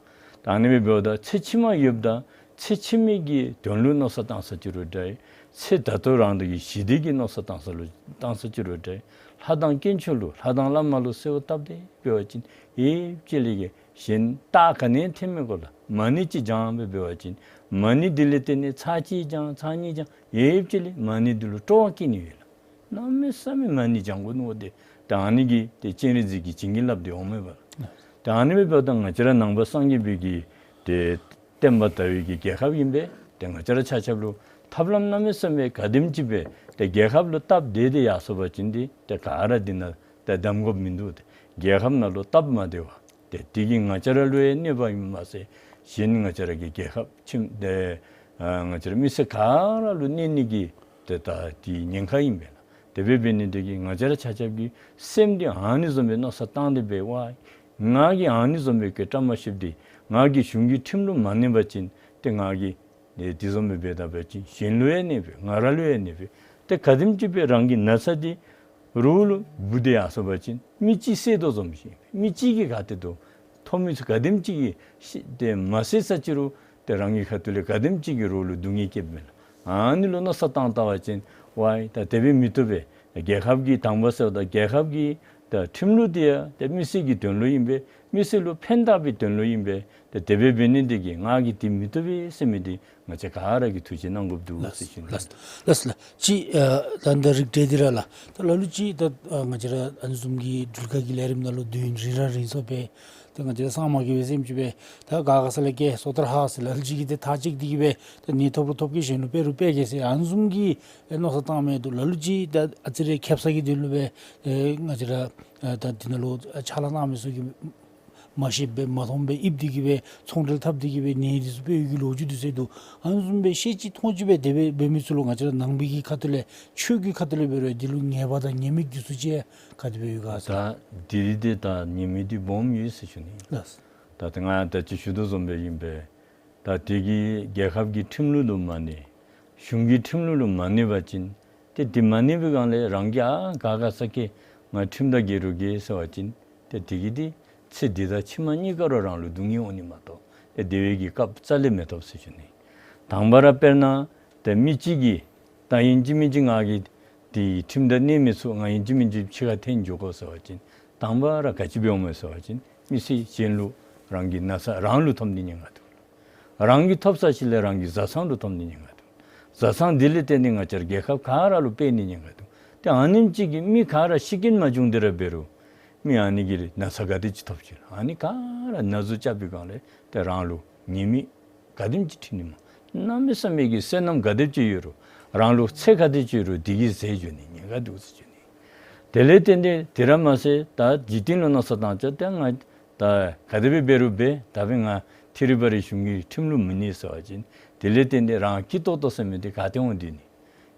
ད་ཨ་ནི་སྦེ་འབདཝ་ད་ཚེ་ཕྱི་མ་ཡོདཔ་ད་ཚེ་ཕྱི་མའི་གི་དོན་ལུ་མནོ་བསམ་བཏང་ས་ཅིག་རུང་འདྲ། ཚེ་ད་ལྟོ་རང་འདི་གི་ཞི་བདེ་གི་མནོ་བསམ་བཏང་ས་ལུ་བཏང་ས་ཅིག་རུང་འདྲ། ལྷ་དང་དཀོན་མཆོག་ལུ་ལྷ་དང་བླ་མ་ལུ་གསོལཝ་བཏབ་སྟེ་འབད་བ་ཅིན་ཡབ་རྗེ་ལས་ཀྱི་གཞན་རྟགས་ག་ནི་ཐོན་མི་དགོ་ལགས། མ་ཎི་ཅིག་བགྱང་སྦེ་འབད་བ་ཅིན་མ་ཎི་འདི་ལས་བརྟེན་ནས་ཚར་གཅིག་བགྱང་ཚར་གཉིས་བགྱང་ཡབ་རྗེ་ལས་མ་ཎི་འདི་ལུ་སྤྲོ་བ་སྐྱེ་ནི་ཡོད་ལགས། གནམ་མེད་ས་མེད་མ་ཎི་བགྱང་དགོ་མནོ་སྟེ། ད་ཨ་ནི་གིས་ཏེ་སྤྱན་རས་གཟིགས་ཀྱིས་བྱིན་གྱིས་བརླབས་ཏེ་འོང་མས་པ། ད་ཨ་ནི་སྦེ་འབདཝ་ད་ང་བཅས་ར་ནང་པ་སངས་རྒྱས་པའི་གི་ཏེ་བསྟན་པ་དར་བའི་གི་རྒྱལ་ཁབ་ཨིན་པས། ཏེ་ང་བཅས་ར་ཆ་ཁྱབ་ལུ་ཐབས་ལམ་གནམ་མེད་ས་མེད་ག་དེམ་ཅིག་སྦེ་ཏེ་རྒྱལ་ཁབ་ལུ་སྟབས་བདེ་སྟེ་ཡར་སོང་པ་ཅིན་འདི་ཏེ་ག་ར་འདི་ནང་ཏེ་གདམ་དགོཔ་མིན་འདུག། ཏེ་རྒྱལ་ཁབ་ནང་ལུ་སྟབས་མ་བདེ་བ་ཏེ་དེ་གིས་ང་བཅས་ར་ལུ་ཡང་གནོད་པ་ཨིནམ་མ་ཚད་གཞན་ང་བཅས་ར་གི་རྒྱལ་ཁབ་ཁྱིམ་ཏེ་ཨ་ང་བཅས་ར་མི་སེར་ག་ར་ལུ་གནོད་ནི་གི་ཏེ་ད་དེ་ཉེན་ཁ་ཨིན་པས་ལགས། དེ་སྦེ་འབད་ནི་དེ་གིས་ང་བཅས་ར་ཆ་ཁྱབ་ཀྱི་སེམས་འདི་ཨ་ནི་བཟུམ་སྦེ་མནོ་བསམ་བཏང་སྟེ་འབད་བ། ང་གིས་ཨ་ནི་བཟུམ་སྦེ་གི་བཀྲ་མ་ཤིསཔ་འདི་ང་གིས་གཞུང་གི་ཁྲིམས་ལུ་མ་གནས་པ་ཅིན་ཏེ་ང་གིས་ཨེ་དེ་བཟུམ་སྦེ་འབད་ད་པ་ཅིན་གཞན་ལུ་ཡང་གནོད་པས། ང་ར་ལུ་ཡང་གནོད་པས། ཏེ་ག་དེམ་ཅིག་སྦེ་རང་གི་ན་ཚ་འདི་རོགས་ལུ་འབུ་སྟེ་ཡར་སོང་པ་ཅིན་མི་གཅིག་བསད་དོ་བཟུམ་ཅིག་ཨིན་པས། མི་གཅིག་གིས་ག་ཏེ་དོ་ཐོབ་མི་ཚུ་ག་དེམ་ཅིག་གིས་ཤི་ཏེ་མ་བསད་ས་ཅིག་རུང་ཏེ་རང་གི་ཁ་ཐུག་ལས་ག་དེམ་ཅིག་གིས་རོགས་ལུ་སྡུག་བསྔལ་བསྐྱལཝ་མས་ལགས། ཨ་ནི་ལུ་མནོ་བསམ་བཏང་ད་པ་ཅིན་ཝའི་ད་དེ་སྦེ་མི་བཏུབ་པས། རྒྱལ་ཁབ་ཀྱི་དང་པ་ཟེརཝ་ད་རྒྱལ་ཁབ་ཀྱི་ད་ཁྲིམས་ལུགས་འདི་ཡང་ཏེ་མི་སེར་གྱི་དོན་ལུ་ཨིན་པས། མི་སེར་ལུ་ཕན་ཐོགས་པའི་དོན་ལུ་ཨིན་པས། ཏེ་དེ་སྦེ་འབད་ནི་དེ་གིས་ང་གིས་འདི་མི་བཏུབ་པས་ཟེར་མི་འདི་ང་བཅས་ག་ར་གིས་ཐུགས་རྗེ་གནང་དགོཔ་འདུག་ཟེར་ཞུ་ནི། ལགས་ལགས་ལགས། ཅིག་ཨ་ད་ད་རིགས་འགྲེ་འདི་ར་ལགས། ད་ལ་ལུ་ཅིག་ད་ཨ་ང་བཅས་ར་ཨ་ནི་བཟུམ་གྱི་སྦྲུལ་དཀར་གྱི་ལས་རིམ་ནང་ལུ་དུས་ཡུན་རིང་ར་རིང་སོང་པས། ད་ང་བཅས་ར་སངས་མ་རྒྱས་པའི་སེམས་ཅིག་སྦེ་ད་ག་ག་ས་ལས་སྐྱེས་སོ་ཐར་ཧ་ཟེར་ལ་ལུ་ཅིག་གིས་ཏེ་ཐག་བཅད་དེ་གི་སྦེ་ད་ནད་ཐོབ་རུང་ཐོབ་གེ་གཞན་ལུ་སྤེལ་རུང་སྤེལ་གེ་ཟེར་ཨ་ནི་བཟུམ་གྱི་ཨེ་མནོ་བསམ་བཏང་མི་འདུག། ལ་ལུ་ཅིག་ད་ཨ་ཙི་རེ་ཁེབ་ས་གི་དོན་ལུ་སྦེ་ཨེ་ང་བཅས་ར་ཨེ་ད་འདི་ནང་ལུ་ཕྱག་ལཱ་གནང་མི་ཚུ་གིས་མ་ཤེསཔ་སྦེ་མ་མཐོངམ་སྦེ་ཡིབ་སྟེ་གི་སྦེ་ཚོང་འབྲེལ་འཐབ་སྟེ་གི་སྦེ་ནད་འདི་ཚུ་སྤེལ་ཡོད་པའི་གི་ལོ་རྒྱུས་འདི་ཚུ་འདུག། ཨ་ནི་བཟུམ་སྦེ་ཤེས་ཅི་མཐོང་ཅི་སྦེ་དེ་སྦེ་འབད་མི་ཚུ་ལུ་ང་བཅས་ར་ནང་པའི་གི་ཁ་ཐུག་ལས་ཆོས་ཀྱི་ཁ་ཐུག་ལས་འབད་རུང་འདི་ལུ་ངེས་པ་དང་ཉེས་དམིགས་འདི་ཚུ་ཅིག་ག་དེ་སྦེ་ཡོད་ག་ཟེར། ད་འདི་འདི་ད་ཉེས་དམིགས་འདི་སྦོམ་ཡོད་ཟེར་ཞུ་ནི། ལགས། ད་ད་ང་ད་ཅི་ཞུ་དོ་བཟུམ་སྦེ་ཨིན་པས། ད་དེ་གིས་རྒྱལ་ཁབ་ཀྱི་ཁྲིམས་ལུགས་ལུ་མ་གནས། གཞུང་གི་ཁྲིམས་ལུགས་ལུ་མ་གནས་པ་ཅིན་ཏེ་དེ་མ་གནས་པའི་སྒང་ལས་རང་གིས་ཨ་ག་ག་ས་སྐྱེས་ང་ཁྲིམས་དང་འགལ་རུང་འགལ་ཟེར་བ་ཅིན་ཏེ་དེ་གིས་ཏེ་ཚེ་འདི་དང་ཕྱི་མ་གཉིས་ཀ་རུང་རང་ལུ་སྡུག་བསྔལ་འོང་ནི་མ་གཏོགས་ཏེ་བདེ་བའི་གི་སྐབས་རྩ་ལས་མི་ཐོབ་ཟེར་ཞུ་ནི། དང་པ་ར་དཔེར་ན་ཏེ་མི་གཅིག་གིས་ད་ཨིན་ཅི་མིན་ཅི་ང་གིས་དེ་ཁྲིམས་དང་གནས་མི་ཚུ་ང་ཨིན་ཅི་མིན་ཅི་ཕྱི་ཁར་འཐོན་འགྱོ་དགོ་ཟེར་བ་ཅིན་དང་པ་ར་ག་ཅི་སྦེ་འོང་མས་ཟེར་བ་ཅིན་མི་ཚེ་གཞན་ལུ་རང་གི་ན་ཚ་རང་ལུ་ཐོབ་ནི་ཉེན་ཁ་འདུག། རང་གིས་ཐོབ་ཚར་ཞིནམ་ལས་རང་གི་བཟའ་ཚང་ལུ་ཐོབ་ནི་ཉེན་ཁ་འདུག། བཟའ་ཚང་འདི་ལས་བརྟེན་ནས་ང་བཅས་རྒྱལ་ཁབ་ག་ར་ལུ་སྤེལ་ནི་ཉེན་ཁ་འདུག། ཏེ་ཨ་ནེམ་ཅིག་གིས་མི་ག་ར་ཤི་རྐྱེན་མ་བྱུང་སྟེ་ར་འབད་རུང་མི་ཨ་ནི་གིས་ན་ཚ་ག་དེ་ཅིག་ཐོབ་ཅི་རུང་ཨ་ནི་ག་ར་ན་ཟུག་རྐྱབ་པའི་སྒང་ལས་ཏེ་རང་ལུ་ཉེས་དམིགས་ག་དེམ་ཅིག་འཁྲི་ནི་མས། གནམ་མེད་ས་མེད་ཀྱི་བསོད་ནམས་ག་དེམ་ཅིག་ཡོད་རུང་རང་ལུ་ཚེ་ག་དེ་ཅིག་ཡོད་རུང་དེ་གིས་ཟད་འགྱོ་ནི་ཉེན་ཁ་འདུག་ཟེར་ཞུ་ནི། དེ་ལས་བརྟེན་ཏེ་དེ་ར་མ་ཚད་ད་འཇིག་རྟེན་ལུ་མནོ་བསམ་བཏང་ཅི་ཏེ་ང་ད་ག་དེ་སྦེ་འབད་རུང་འབད་ད་འབདན་ང་ཐད་རི་བ་རི་གཞུང་གི་ཁྲིམས་ལུ་མི་གནས་ཟེར་བ་ཅིན་ དེ་ལས་བརྟེན་ཏེ་རང་སྐྱིད་ཏོག་ཏོ་ཟེར་མི་འདི་ག་ཏེ་འོང་སྡོད་ནི།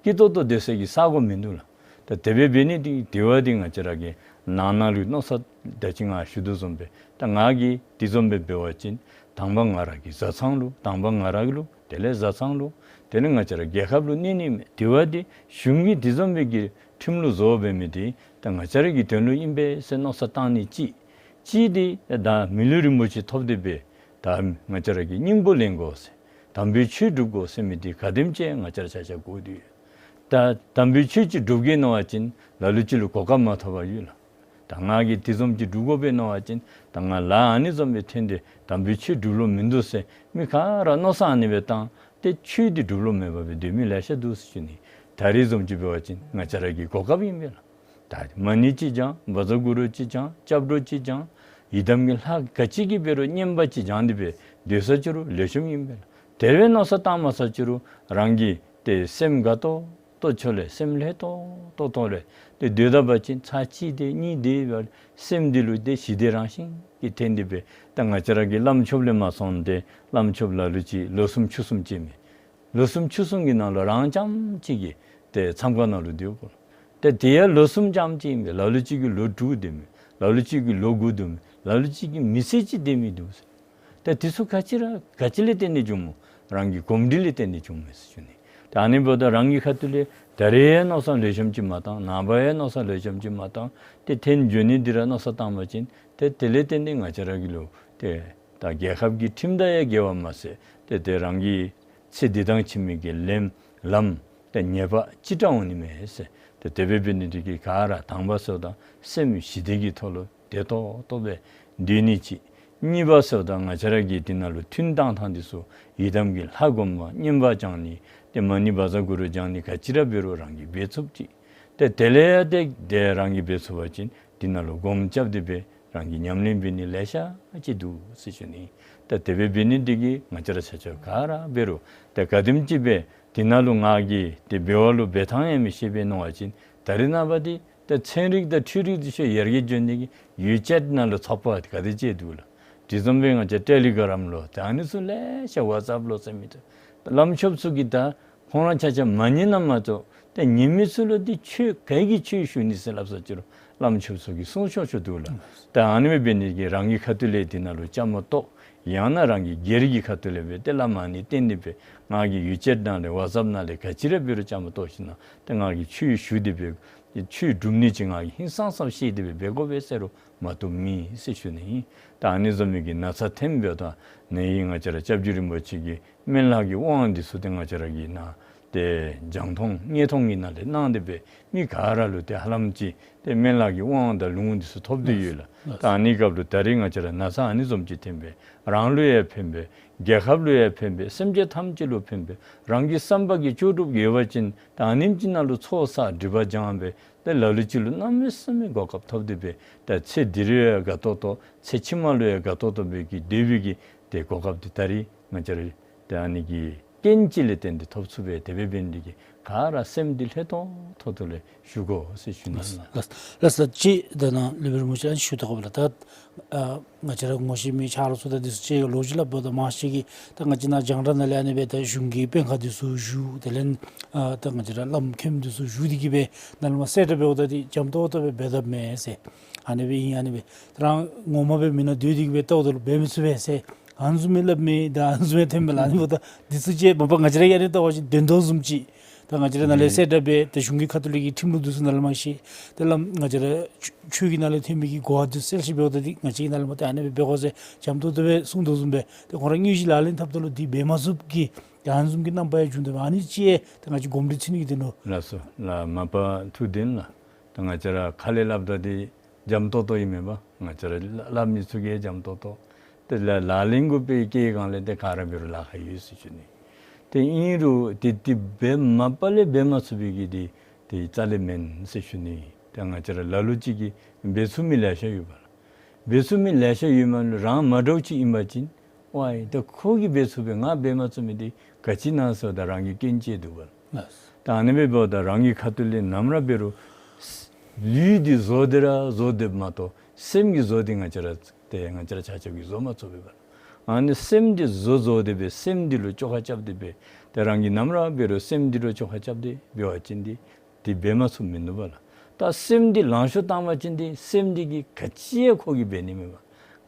སྐྱིད་ཏོག་ཏོ་སྡོད་ས་གི་ས་གོ་མིན་འདུག་ལགས། ད་དེ་སྦེ་འབད་ནི་འདི་དེ་བ་འདི་ང་བཅས་ར་གི་ནང་ན་ལུ་མནོ་བསམ་ད་ཅི་ང་ཞུ་དོ་བཟུམ་སྦེ་ད་ང་གིས་དེ་བཟུམ་སྦེ་འབད་བ་ཅིན་དང་པ་ང་ར་གི་བཟའ་ཚང་ལུ་དང་པ་ང་ར་ལུ་དེ་ལས་བཟའ་ཚང་ལུ་དེ་ལས་ང་བཅས་ར་རྒྱལ་ཁབ་ལུ་གནོད་ནི་མས། དེ་བ་འདི་གཞུང་གིས་དེ་བཟུམ་སྦེ་གི་ཁྲིམས་ལུགས་བཟོ་འབད་མི་འདི་ད་ང་བཅས་ར་གི་དོན་ལུ་ཨིན་པས་ཟེར་མནོ་བསམ་བཏང་ནི་ཅིག། ཅིག་འདི་ད་མི་ལུས་རིན་པོ་ཆེ་ཐོབ་སྟེ་སྦེ་ད་ང་བཅས་ར་གི་སྙིང་པོ་ལེན་དགོ་ཟེར། དམ་པའི་ཆོས་སྒྲུབ་དགོ་ཟེར་མི་འདི་ག་དེམ་ཅིག་ང་བཅས་ར་ཆ་ཆ་གོ་སྟེ་ཡོད། ད་དམ་པའི་ཆོས་ཅིག་སྒྲུབ་གེ་མནོ་བ་ཅིན་ལ་ལུ་ཅིག་ལུ་གོ་སྐབས་མ་ཐོབ་པར་ཡོད་ལགས། ད་ང་གིས་དེ་བཟུམ་ཅིག་སྒྲུབ་དགོ་པས་མནོ་བ་ཅིན་ད་ང་ལཱ་ཨ་ནི་བཟུམ་སྦེ་འཐོན་ཏེ་དམ་པའི་ཆོས་སྒྲུབ་ལོང་མིན་འདུག་ཟེར་མི་ག་ར་མནོ་བསམ་ཨ་ནི་སྦེ་བཏང་སྟེ་ཆོས་འདི་སྒྲུབ་ལོང་མེད་པར་སྦེ་སྡོད་མི་ལེ་ཤ་འདུག་ཟེར་ཞུ་ནི། ད་རེས་བཟུམ་ཅིག་འབད་བ་ཅིན་ང་བཅས་ར་གི་གོ་སྐབས་ཨིན་པས་ལགས། ད་མ་ཎི་ཅིག་བགྱང་བཛྲ་གུ་རུ་ཅིག་བགྱང་སྐྱབས་འགྲོ་ཅིག་བགྱང་ཡི་དམ་གྱི་ལྷ་ག་ཅི་གི་འབད་རུང་བསྙེན་པ་ཅིག་བགྱང་སྟེ་སྦེ་སྡོད་ས་ཅིག་རུང་ལེགས་ཤོམ་ཨིན་པས་ལགས། དེ་སྦེ་མནོ་བསམ་བཏང་མ་ཚར་ཅིག་རུང་རང་གི་ཏེ་སེམས་དགའ་ཏོག་ཏོ་ཅིག་ལས་སེམས་ལྷོད་ཏོག་ཏོ་ཅིག་ལས་ཏེ་སྡོད་ད་པ་ཅིན་ཚར་གཅིག་དེ་གཉིས་དེ་སྦེ་སེམས་འདི་ལུ་ཏེ་ཞི་བདེ་རང་བཞིན་གྱིས་ཐོན་ཏེ་སྦེ་ད་ང་བཅས་ར་གི་བླམ་ཆོསཔ་ལས་མ་སོང་སྟེ་བླམ་ཆོསཔ་ལ་ལུ་ཅིག་ལོ་གསུམ་ཕྱོགས་གསུམ་ཅིག་མས། ལོ་གསུམ་ཕྱོགས་གསུམ་གྱི་ནང་ལུ་རང་རྐྱངམ་གཅིག་གིས་ཏེ་མཚམས་ཁང་ནང་ལུ་སྡོད་དགོ། ཏེ་དེ་ཡང་ལོ་གསུམ་རྐྱངམ་གཅིག་ཨིན་པས། ལ་ལུ་ཅིག་གིས་ལོ་དྲུག་སྡོད་མི་ལ་ལུ་ཅིག་གིས་ལོ་དགུ་སྡོད་མི་ལ་ལུ་ཅིག་གིས་མི་ཚེ་གཅིག་སྡོད་མི་འདུག་ཟེར། ཏེ་དེ་ཚུ་ག་ཅི་ར་ག་ཅི་ལས་བརྟེན་ཏེ་བྱུངམ་སྨོ། རང་གི་གོམས་འདྲིས་ལས་བརྟེན་ཏེ་བྱུངམ་མས་ཟེར་ཞུ་ནི། ཏེ་ཨ་ནི་འབདཝ་ད་རང་གི་ཁ་ཐུག་ལས་ད་རེས་ཡང་མནོ་བསམ་ལེགས་ཤོམ་ཅིག་མ་བཏང་ནངས་པ་ཡང་མནོ་བསམ་ལེགས་ཤོམ་ཅིག་མ་བཏང་ཏེ་འཐོན་འགྱོ་ནི་འདི་ར་མནོ་བསམ་བཏང་པ་ཅིན་ཏེ་དེ་ལས་བརྟེན་ཏེ་ང་བཅས་ར་གི་ལུ་ཏེ་ད་རྒྱལ་ཁབ་ཀྱི་ཁྲིམས་དང་ཡང་འགལ་བ་མ་ཚད་ཏེ་ཏེ་རང་གི་ཚེ་འདི་དང་ཕྱི་མའི་གི་ལམ་ལམ་ཏེ་ཉེས་པ་ཅི་འདྲ་འོང་ནི་མས་ཟེར། ཏེ་དེ་སྦེ་འབད་ནི་འདི་གིས་ག་ར་དང་པ་ཟེརཝ་ད་སེམས་ཞི་བདེ་གི་ཐོག་ལུ་བདེ་ཏོག་ཏོ་སྦེ་སྡོད་ནི་ཅིག། གཉིས་པ་ཟེརཝ་ད་ང་བཅས་ར་གིས་འདི་ནང་ལུ་ཐུན་བཏང་ཐངས་འདི་ཚུ་ཡི་དམ་གྱི་ལྷ་སྒོམ་པ་བསྙེན་པ་བགྱང་ནི་ཏེ་མ་ཎི་བཛྲ་གུ་རུ་བགྱང་ནི་ག་ཅི་ར་འབད་རུང་རང་གིས་འབད་ཚུགསཔ་ཅིག། ཏེ་དེ་ལས་ཏེ་ཏེ་རང་གིས་འབད་ཚུགས་པ་ཅིན་འདི་ནང་ལུ་སྒོམ་རྐྱབ་སྟེ་སྦེ་རང་གིས་ཉམས་ལེན་འབད་ནི་ལེ་ཤ་ཅིག་འདུག་ཟེར་ཞུ་ནི། ཏེ་དེ་སྦེ་འབད་ནི་འདི་གིས་ང་བཅས་ར་ཆ་ཁྱབ་ག་ར་འབད་རུང་ཏེ་ག་དེམ་ཅིག་སྦེ་འདི་ནང་ལུ་ང་གིས་ཏེ་འབད་བ་ལུ་འབད་ཐངས་ཡང་མི་ཤེས་པས་མནོ་བ་ཅིན་ད་རེས་ནངས་པ་འདི་ཏེ་ཚན་རིག་དང་འཕྲུལ་རིག་འདི་ཚུ་ཡར་རྒྱས་འགྱོ་ནི་གིས་ཡུ་ཅེཊ་ནང་ལུ་ཚོགས་པ་ག་དེ་ཅིག་འདུག་ལགས། དེ་བཟུམ་སྦེ་ང་བཅས་ཊེ་ལི་གྲམ་ལོ་ཏེ་ཨ་ནི་ཚུ་ལེ་ཤ་ཝཊས་ཨེཔ་ལོ་ཟེར་མི་ཚུ་བླམ་ཆོསཔ་ཚུ་གིས་ད་ཁོང་ར་ཆ་ཁྱབ་མ་ཉན་ན་མ་གཏོགས་ཏེ་ཉན་མི་ཚུ་ལུ་འདི་ཆོས་ག་གི་ཆོས་ཞུ་ནི་ཟེར་སླབ་ས་ཅིག་རུང་བླམ་ཆོསཔ་ཚུ་གིས་གསུང་ཆོག་ཆོག་འདུག་ལགས། ད་ཨ་ནི་སྦེ་འབད་ནི་གིས་རང་གི་ཁ་ཐུག་ལས་འདི་ནང་ལུ་བཅའ་མར་གཏོགས་ཡང་ན་རང་གི་སྒེར་གྱི་ཁ་ཐུག་ལས་སྦེ་ཏེ་བླ་མ་ཨ་ནི་བསྟེན་ཏེ་སྦེ་ང་གིས་ཡུ་ཅེཊ་ནང་ལས་ཝཊས་ཨེཔ་ནང་ལས་ག་ཅི་ར་འབད་རུང་བཅའ་མར་གཏོགས་ཞིནམ་ལས་ཏེ་ང་གིས་ཆོས་ཞུ་སྟེ་སྦེ་ཆོས་སྒྲུབ་ནི་ཅིག་ང་གིས་ཧིང་སངས་ས་ཤེས་ཏེ་སྦེ་འབད་དགོ་པས་ཟེར་རུང་མ་བཏུབ་མེད་ཟེར་ཞུ་ནི་ཨིན། ད་ཨ་ནི་བཟུམ་མའི་གི་ན་ཚ་ཐོན་འབདཝ་ད་ནཱ་ཡང་ང་བཅས་ར་སྐྱབས་རྗེ་རིན་པོ་ཆེ་གིས་སྨན་བླ་གི་དབང་འདི་ཚུ་ཏེ་ང་བཅས་ར་གི་ནཱ་ཏེ་རྒྱང་མཐོང་དངོས་མཐོང་གི་ནང་ལས་གནང་སྟེ་སྦེ་མི་ག་ར་ལུ་ཏེ་ཧ་ལམ་ཅིག་ཏེ་སྨན་བླ་གི་དབང་དང་ལུང་འདི་ཚུ་ཐོབ་སྟེ་ཡོད་ལགས། ད་ཨ་ནི་སྐབས་ལུ་ད་རེས་ང་བཅས་ར་ན་ཚ་ཨ་ནི་བཟུམ་ཅིག་ཐོན་སྦེ་རང་ལུ་ཡང་ཕན་པས། རྒྱལ་ཁབ་ལུ་ཡང་ཕན་པས། སེམས་ཅན་ཐམས་ཅད་ལུ་ཕན་པས། རང་གི་བསམ་པ་གི་ལྕོགས་གྲུབ་ཡོད་པ་ཅིན་ད་ཨ་ནེམ་ཅིག་ནང་ལུ་ཚོགས་བསགས་སྒྲིབ་པ་སྦྱངས་སྦེ་ཏེ་ལ་ལུ་ཅིག་ལུ་གནམ་མེད་ས་མེད་གོ་སྐབས་ཐོབ་སྟེ་སྦེ་ད་ཚེ་འདི་རུ་ཡང་དགའ་ཏོག་ཏོ་ཚེ་ཕྱི་མ་ལུ་ཡང་དགའ་ཏོག་ཏོ་སྦེ་གི་སྡོད་པའི་གི་ཏེ་གོ་སྐབས་འདི་ད་རེས་ང་བཅས་ར་ཏེ་ཨ་ནི་གི་རྐྱེན་ཅིག་ལས་བརྟེན་ཏེ་ཐོབ་ཚུགས་པས། དེ་སྦེ་འབད་ནི་འདི་གིས་ག་ར་སེམས་འདི་ལྷོད་ཏོག་ཏོ་ལས་བཞུགས་དགོ་ཟེར་ཞུ་ནི་ཨིན་ལགས། ལགས་ལགས་ལགས། ཅིག་ད་ནཱ་ལུ་སྦེ་རིན་པོ་ཆེ་ཨ་ནི་ཞུ་དོ་ག་ལགས། ད་ཨ་ང་བཅས་ར་ངོ་ཤེས་མི་ཆ་རོགས་ཚུ་དང་འདི་ཚུ་ཅིག་ལོ་རྒྱུས་སླབ་འབདཝ་ད་མང་ཤོས་ཀྱིས་ད་ང་བཅས་ནཱ་རྒྱང་བསྒྲགས་ནང་ལས་ཨ་ནི་སྦེ་ད་གཞུང་གི་དཔོན་ཁག་འདི་ཚུ་བཞུགས། དེ་ལས་ཨ་ད་ང་བཅས་ར་བླམ་མཁནམ་འདི་ཚུ་བཞུགས་ཏེ་གིས་སྦེ་ནཱ་ལས་མར་གསལ་བསྒྲགས་འབདཝ་ད་འདི་འཇམ་ཏོག་ཏོ་སྦེ་འབད་དཔ་མས་ཟེར། ཨ་ནི་སྦེ་ཨིན་ཨ་ནི་སྦེ་ད་རང་ངོ་མ་སྦེ་མི་ནང་སྡོད་དེ་གིས་སྦེ་ལྟཝ་ད་ལུ་འབད་མི་ཚུགས་པས་ཟེར་ཨ་ནི་བཟུམ་སྦེ་སླབ་མི་ད་ཨ་ནི་བཟུམ་སྦེ་ཐོན་མས་ལགས། ཨ་ནི་འབདཝ་ད་འདི་ཚུ་ཅིག་མ་པ་ང་བཅས་ར་ཡང་ཨ་ནི་ལྟ་བ་ཅིན་དོན་དག་བཟུམ་ཅིག། ད་ང་བཅས་ར་ནཱ་ལས་གསལ་བསྒྲགས་འབད་ད་གཞུང་གི་ཁ་ཐུག་ལས་ཀྱི་ཁྲིམས་ལུགས་འདི་ཚུ་ནཱ་ལས་མར་ཤེས། ད་བླམ་ང་བཅས་ར་ཆོས་ཆོས་ཀྱི་ནང་ལས་ཐོན་མི་གི་གོ་བ་འདི་གསལ་ཞིནམ་འབདཝ་ད་འདི་ང་བཅས་ཀྱིས་ནཱ་ལས་མར་ད་ཨ་ནི་སྦེ་འབད་དགོ་ཟེར་འཇམ་ཏོག་ཏོ་སྦེ་གསུངས་དོ་བཟུམ་སྦེ་ཏེ་ཁོང་ར་དངོས་གཞི་ལག་ལེན་འཐབ་ད་ལུ་འདི་འབད་མ་ཚུགསཔ་གི་ད་ཨ་ནི་བཟུམ་གྱི་རྣམ་པ་ཡང་བྱུང་དོ་བས། ཨ་ནི་ཅིག་ད་ང་བཅས་གོམས་འདྲིས་ཚུད་ནི་གི་དོན་ལུ། ལགས་སོ་ལགས། མ་པ་ཐུགས་བདེན་ལགས། ད་ང་བཅས་ར་ཁ་ལས་སླབ་ད་འདི་འཇམ་ཏོག་ཏོ་ཨིན་མས་པ། ང་བཅས་ར་སླབ་མི་ཚུ་གིས་འཇམ་ཏོག་ཏོ། ཏེ་ལག་ལག་ལེན་གུ་སྦེ་བཀལ་སྒང་ལས་ཏེ་ག་ར་འབད་རུང་ལཱ་ཁག་ཡོད་ཟེར་ཞུ་ནི། ཏེ་ཨིན་རུང་ཏེ་ཏེ་འབད་མ་པ་ལས་འབད་མ་ཚུགས་པའི་གི་ཏེ་ཏེ་རྩ་ལས་མེན་ཟེར་ཞུ་ནི། ཏེ་ང་བཅས་ར་ལ་ལུ་ཅིག་གིས་འབད་ཚུགས་མི་ལེ་ཤ་ཡོད་པ་ལགས། འབད་ཚུགས་མི་ལེ་ཤ་ཡོད་མ་ལུ་རང་མ་འདྲཝ་ཅིག་ཨིན་པ་ཅིན་ཝའི་ད་ཁོ་གིས་འབད་ཚུགས་པས་ང་འབད་མ་ཚུགས་མི་འདི་ག་ཅི་ཨིན་ན་ཟེརཝ་ད་རང་གི་སྐྱོན་བཅད་འདུག་པ་ལགས། ད་ཨ་ནི་སྦེ་འབདཝ་ད་རང་གི་ཁ་ཐུག་ལས་ནམ་ར་འབད་རུང་ལུས་འདི་བཟོ་སྟེ་ར་བཟོ་སྡོདཔ་མ་གཏོགས་སེམས་ཀྱི་བཟོ་འདི་ང་བཅས་ར་ཏེ་ང་བཅས་ར་ཆ་ཁྱབ་ཀྱིས་བཟོ་མ་ཚུགས་པས་པ་ལགས། ཨ་ནི་སེམས་འདི་བཟོ་བཟོ་སྟེ་སྦེ་སེམས་འདི་ལུ་བཅོ་ཁ་རྐྱབ་སྟེ་སྦེ་ཏེ་རང་གིས་ནམ་ར་འབད་རུང་སེམས་འདི་ལུ་བཅོ་ཁ་རྐྱབ་སྟེ་འབད་བ་ཅིན་འདི་འདི་འབད་མ་ཚུགསཔ་མིན་འདུག་པ་ལགས། ད་སེམས་འདི་ལང་ཤོར་བཏང་པ་ཅིན་འདི་སེམས་འདི་གིས་ག་ཅི་ཡང་ཁོ་གིས་འབད་ནི་མེད་པ།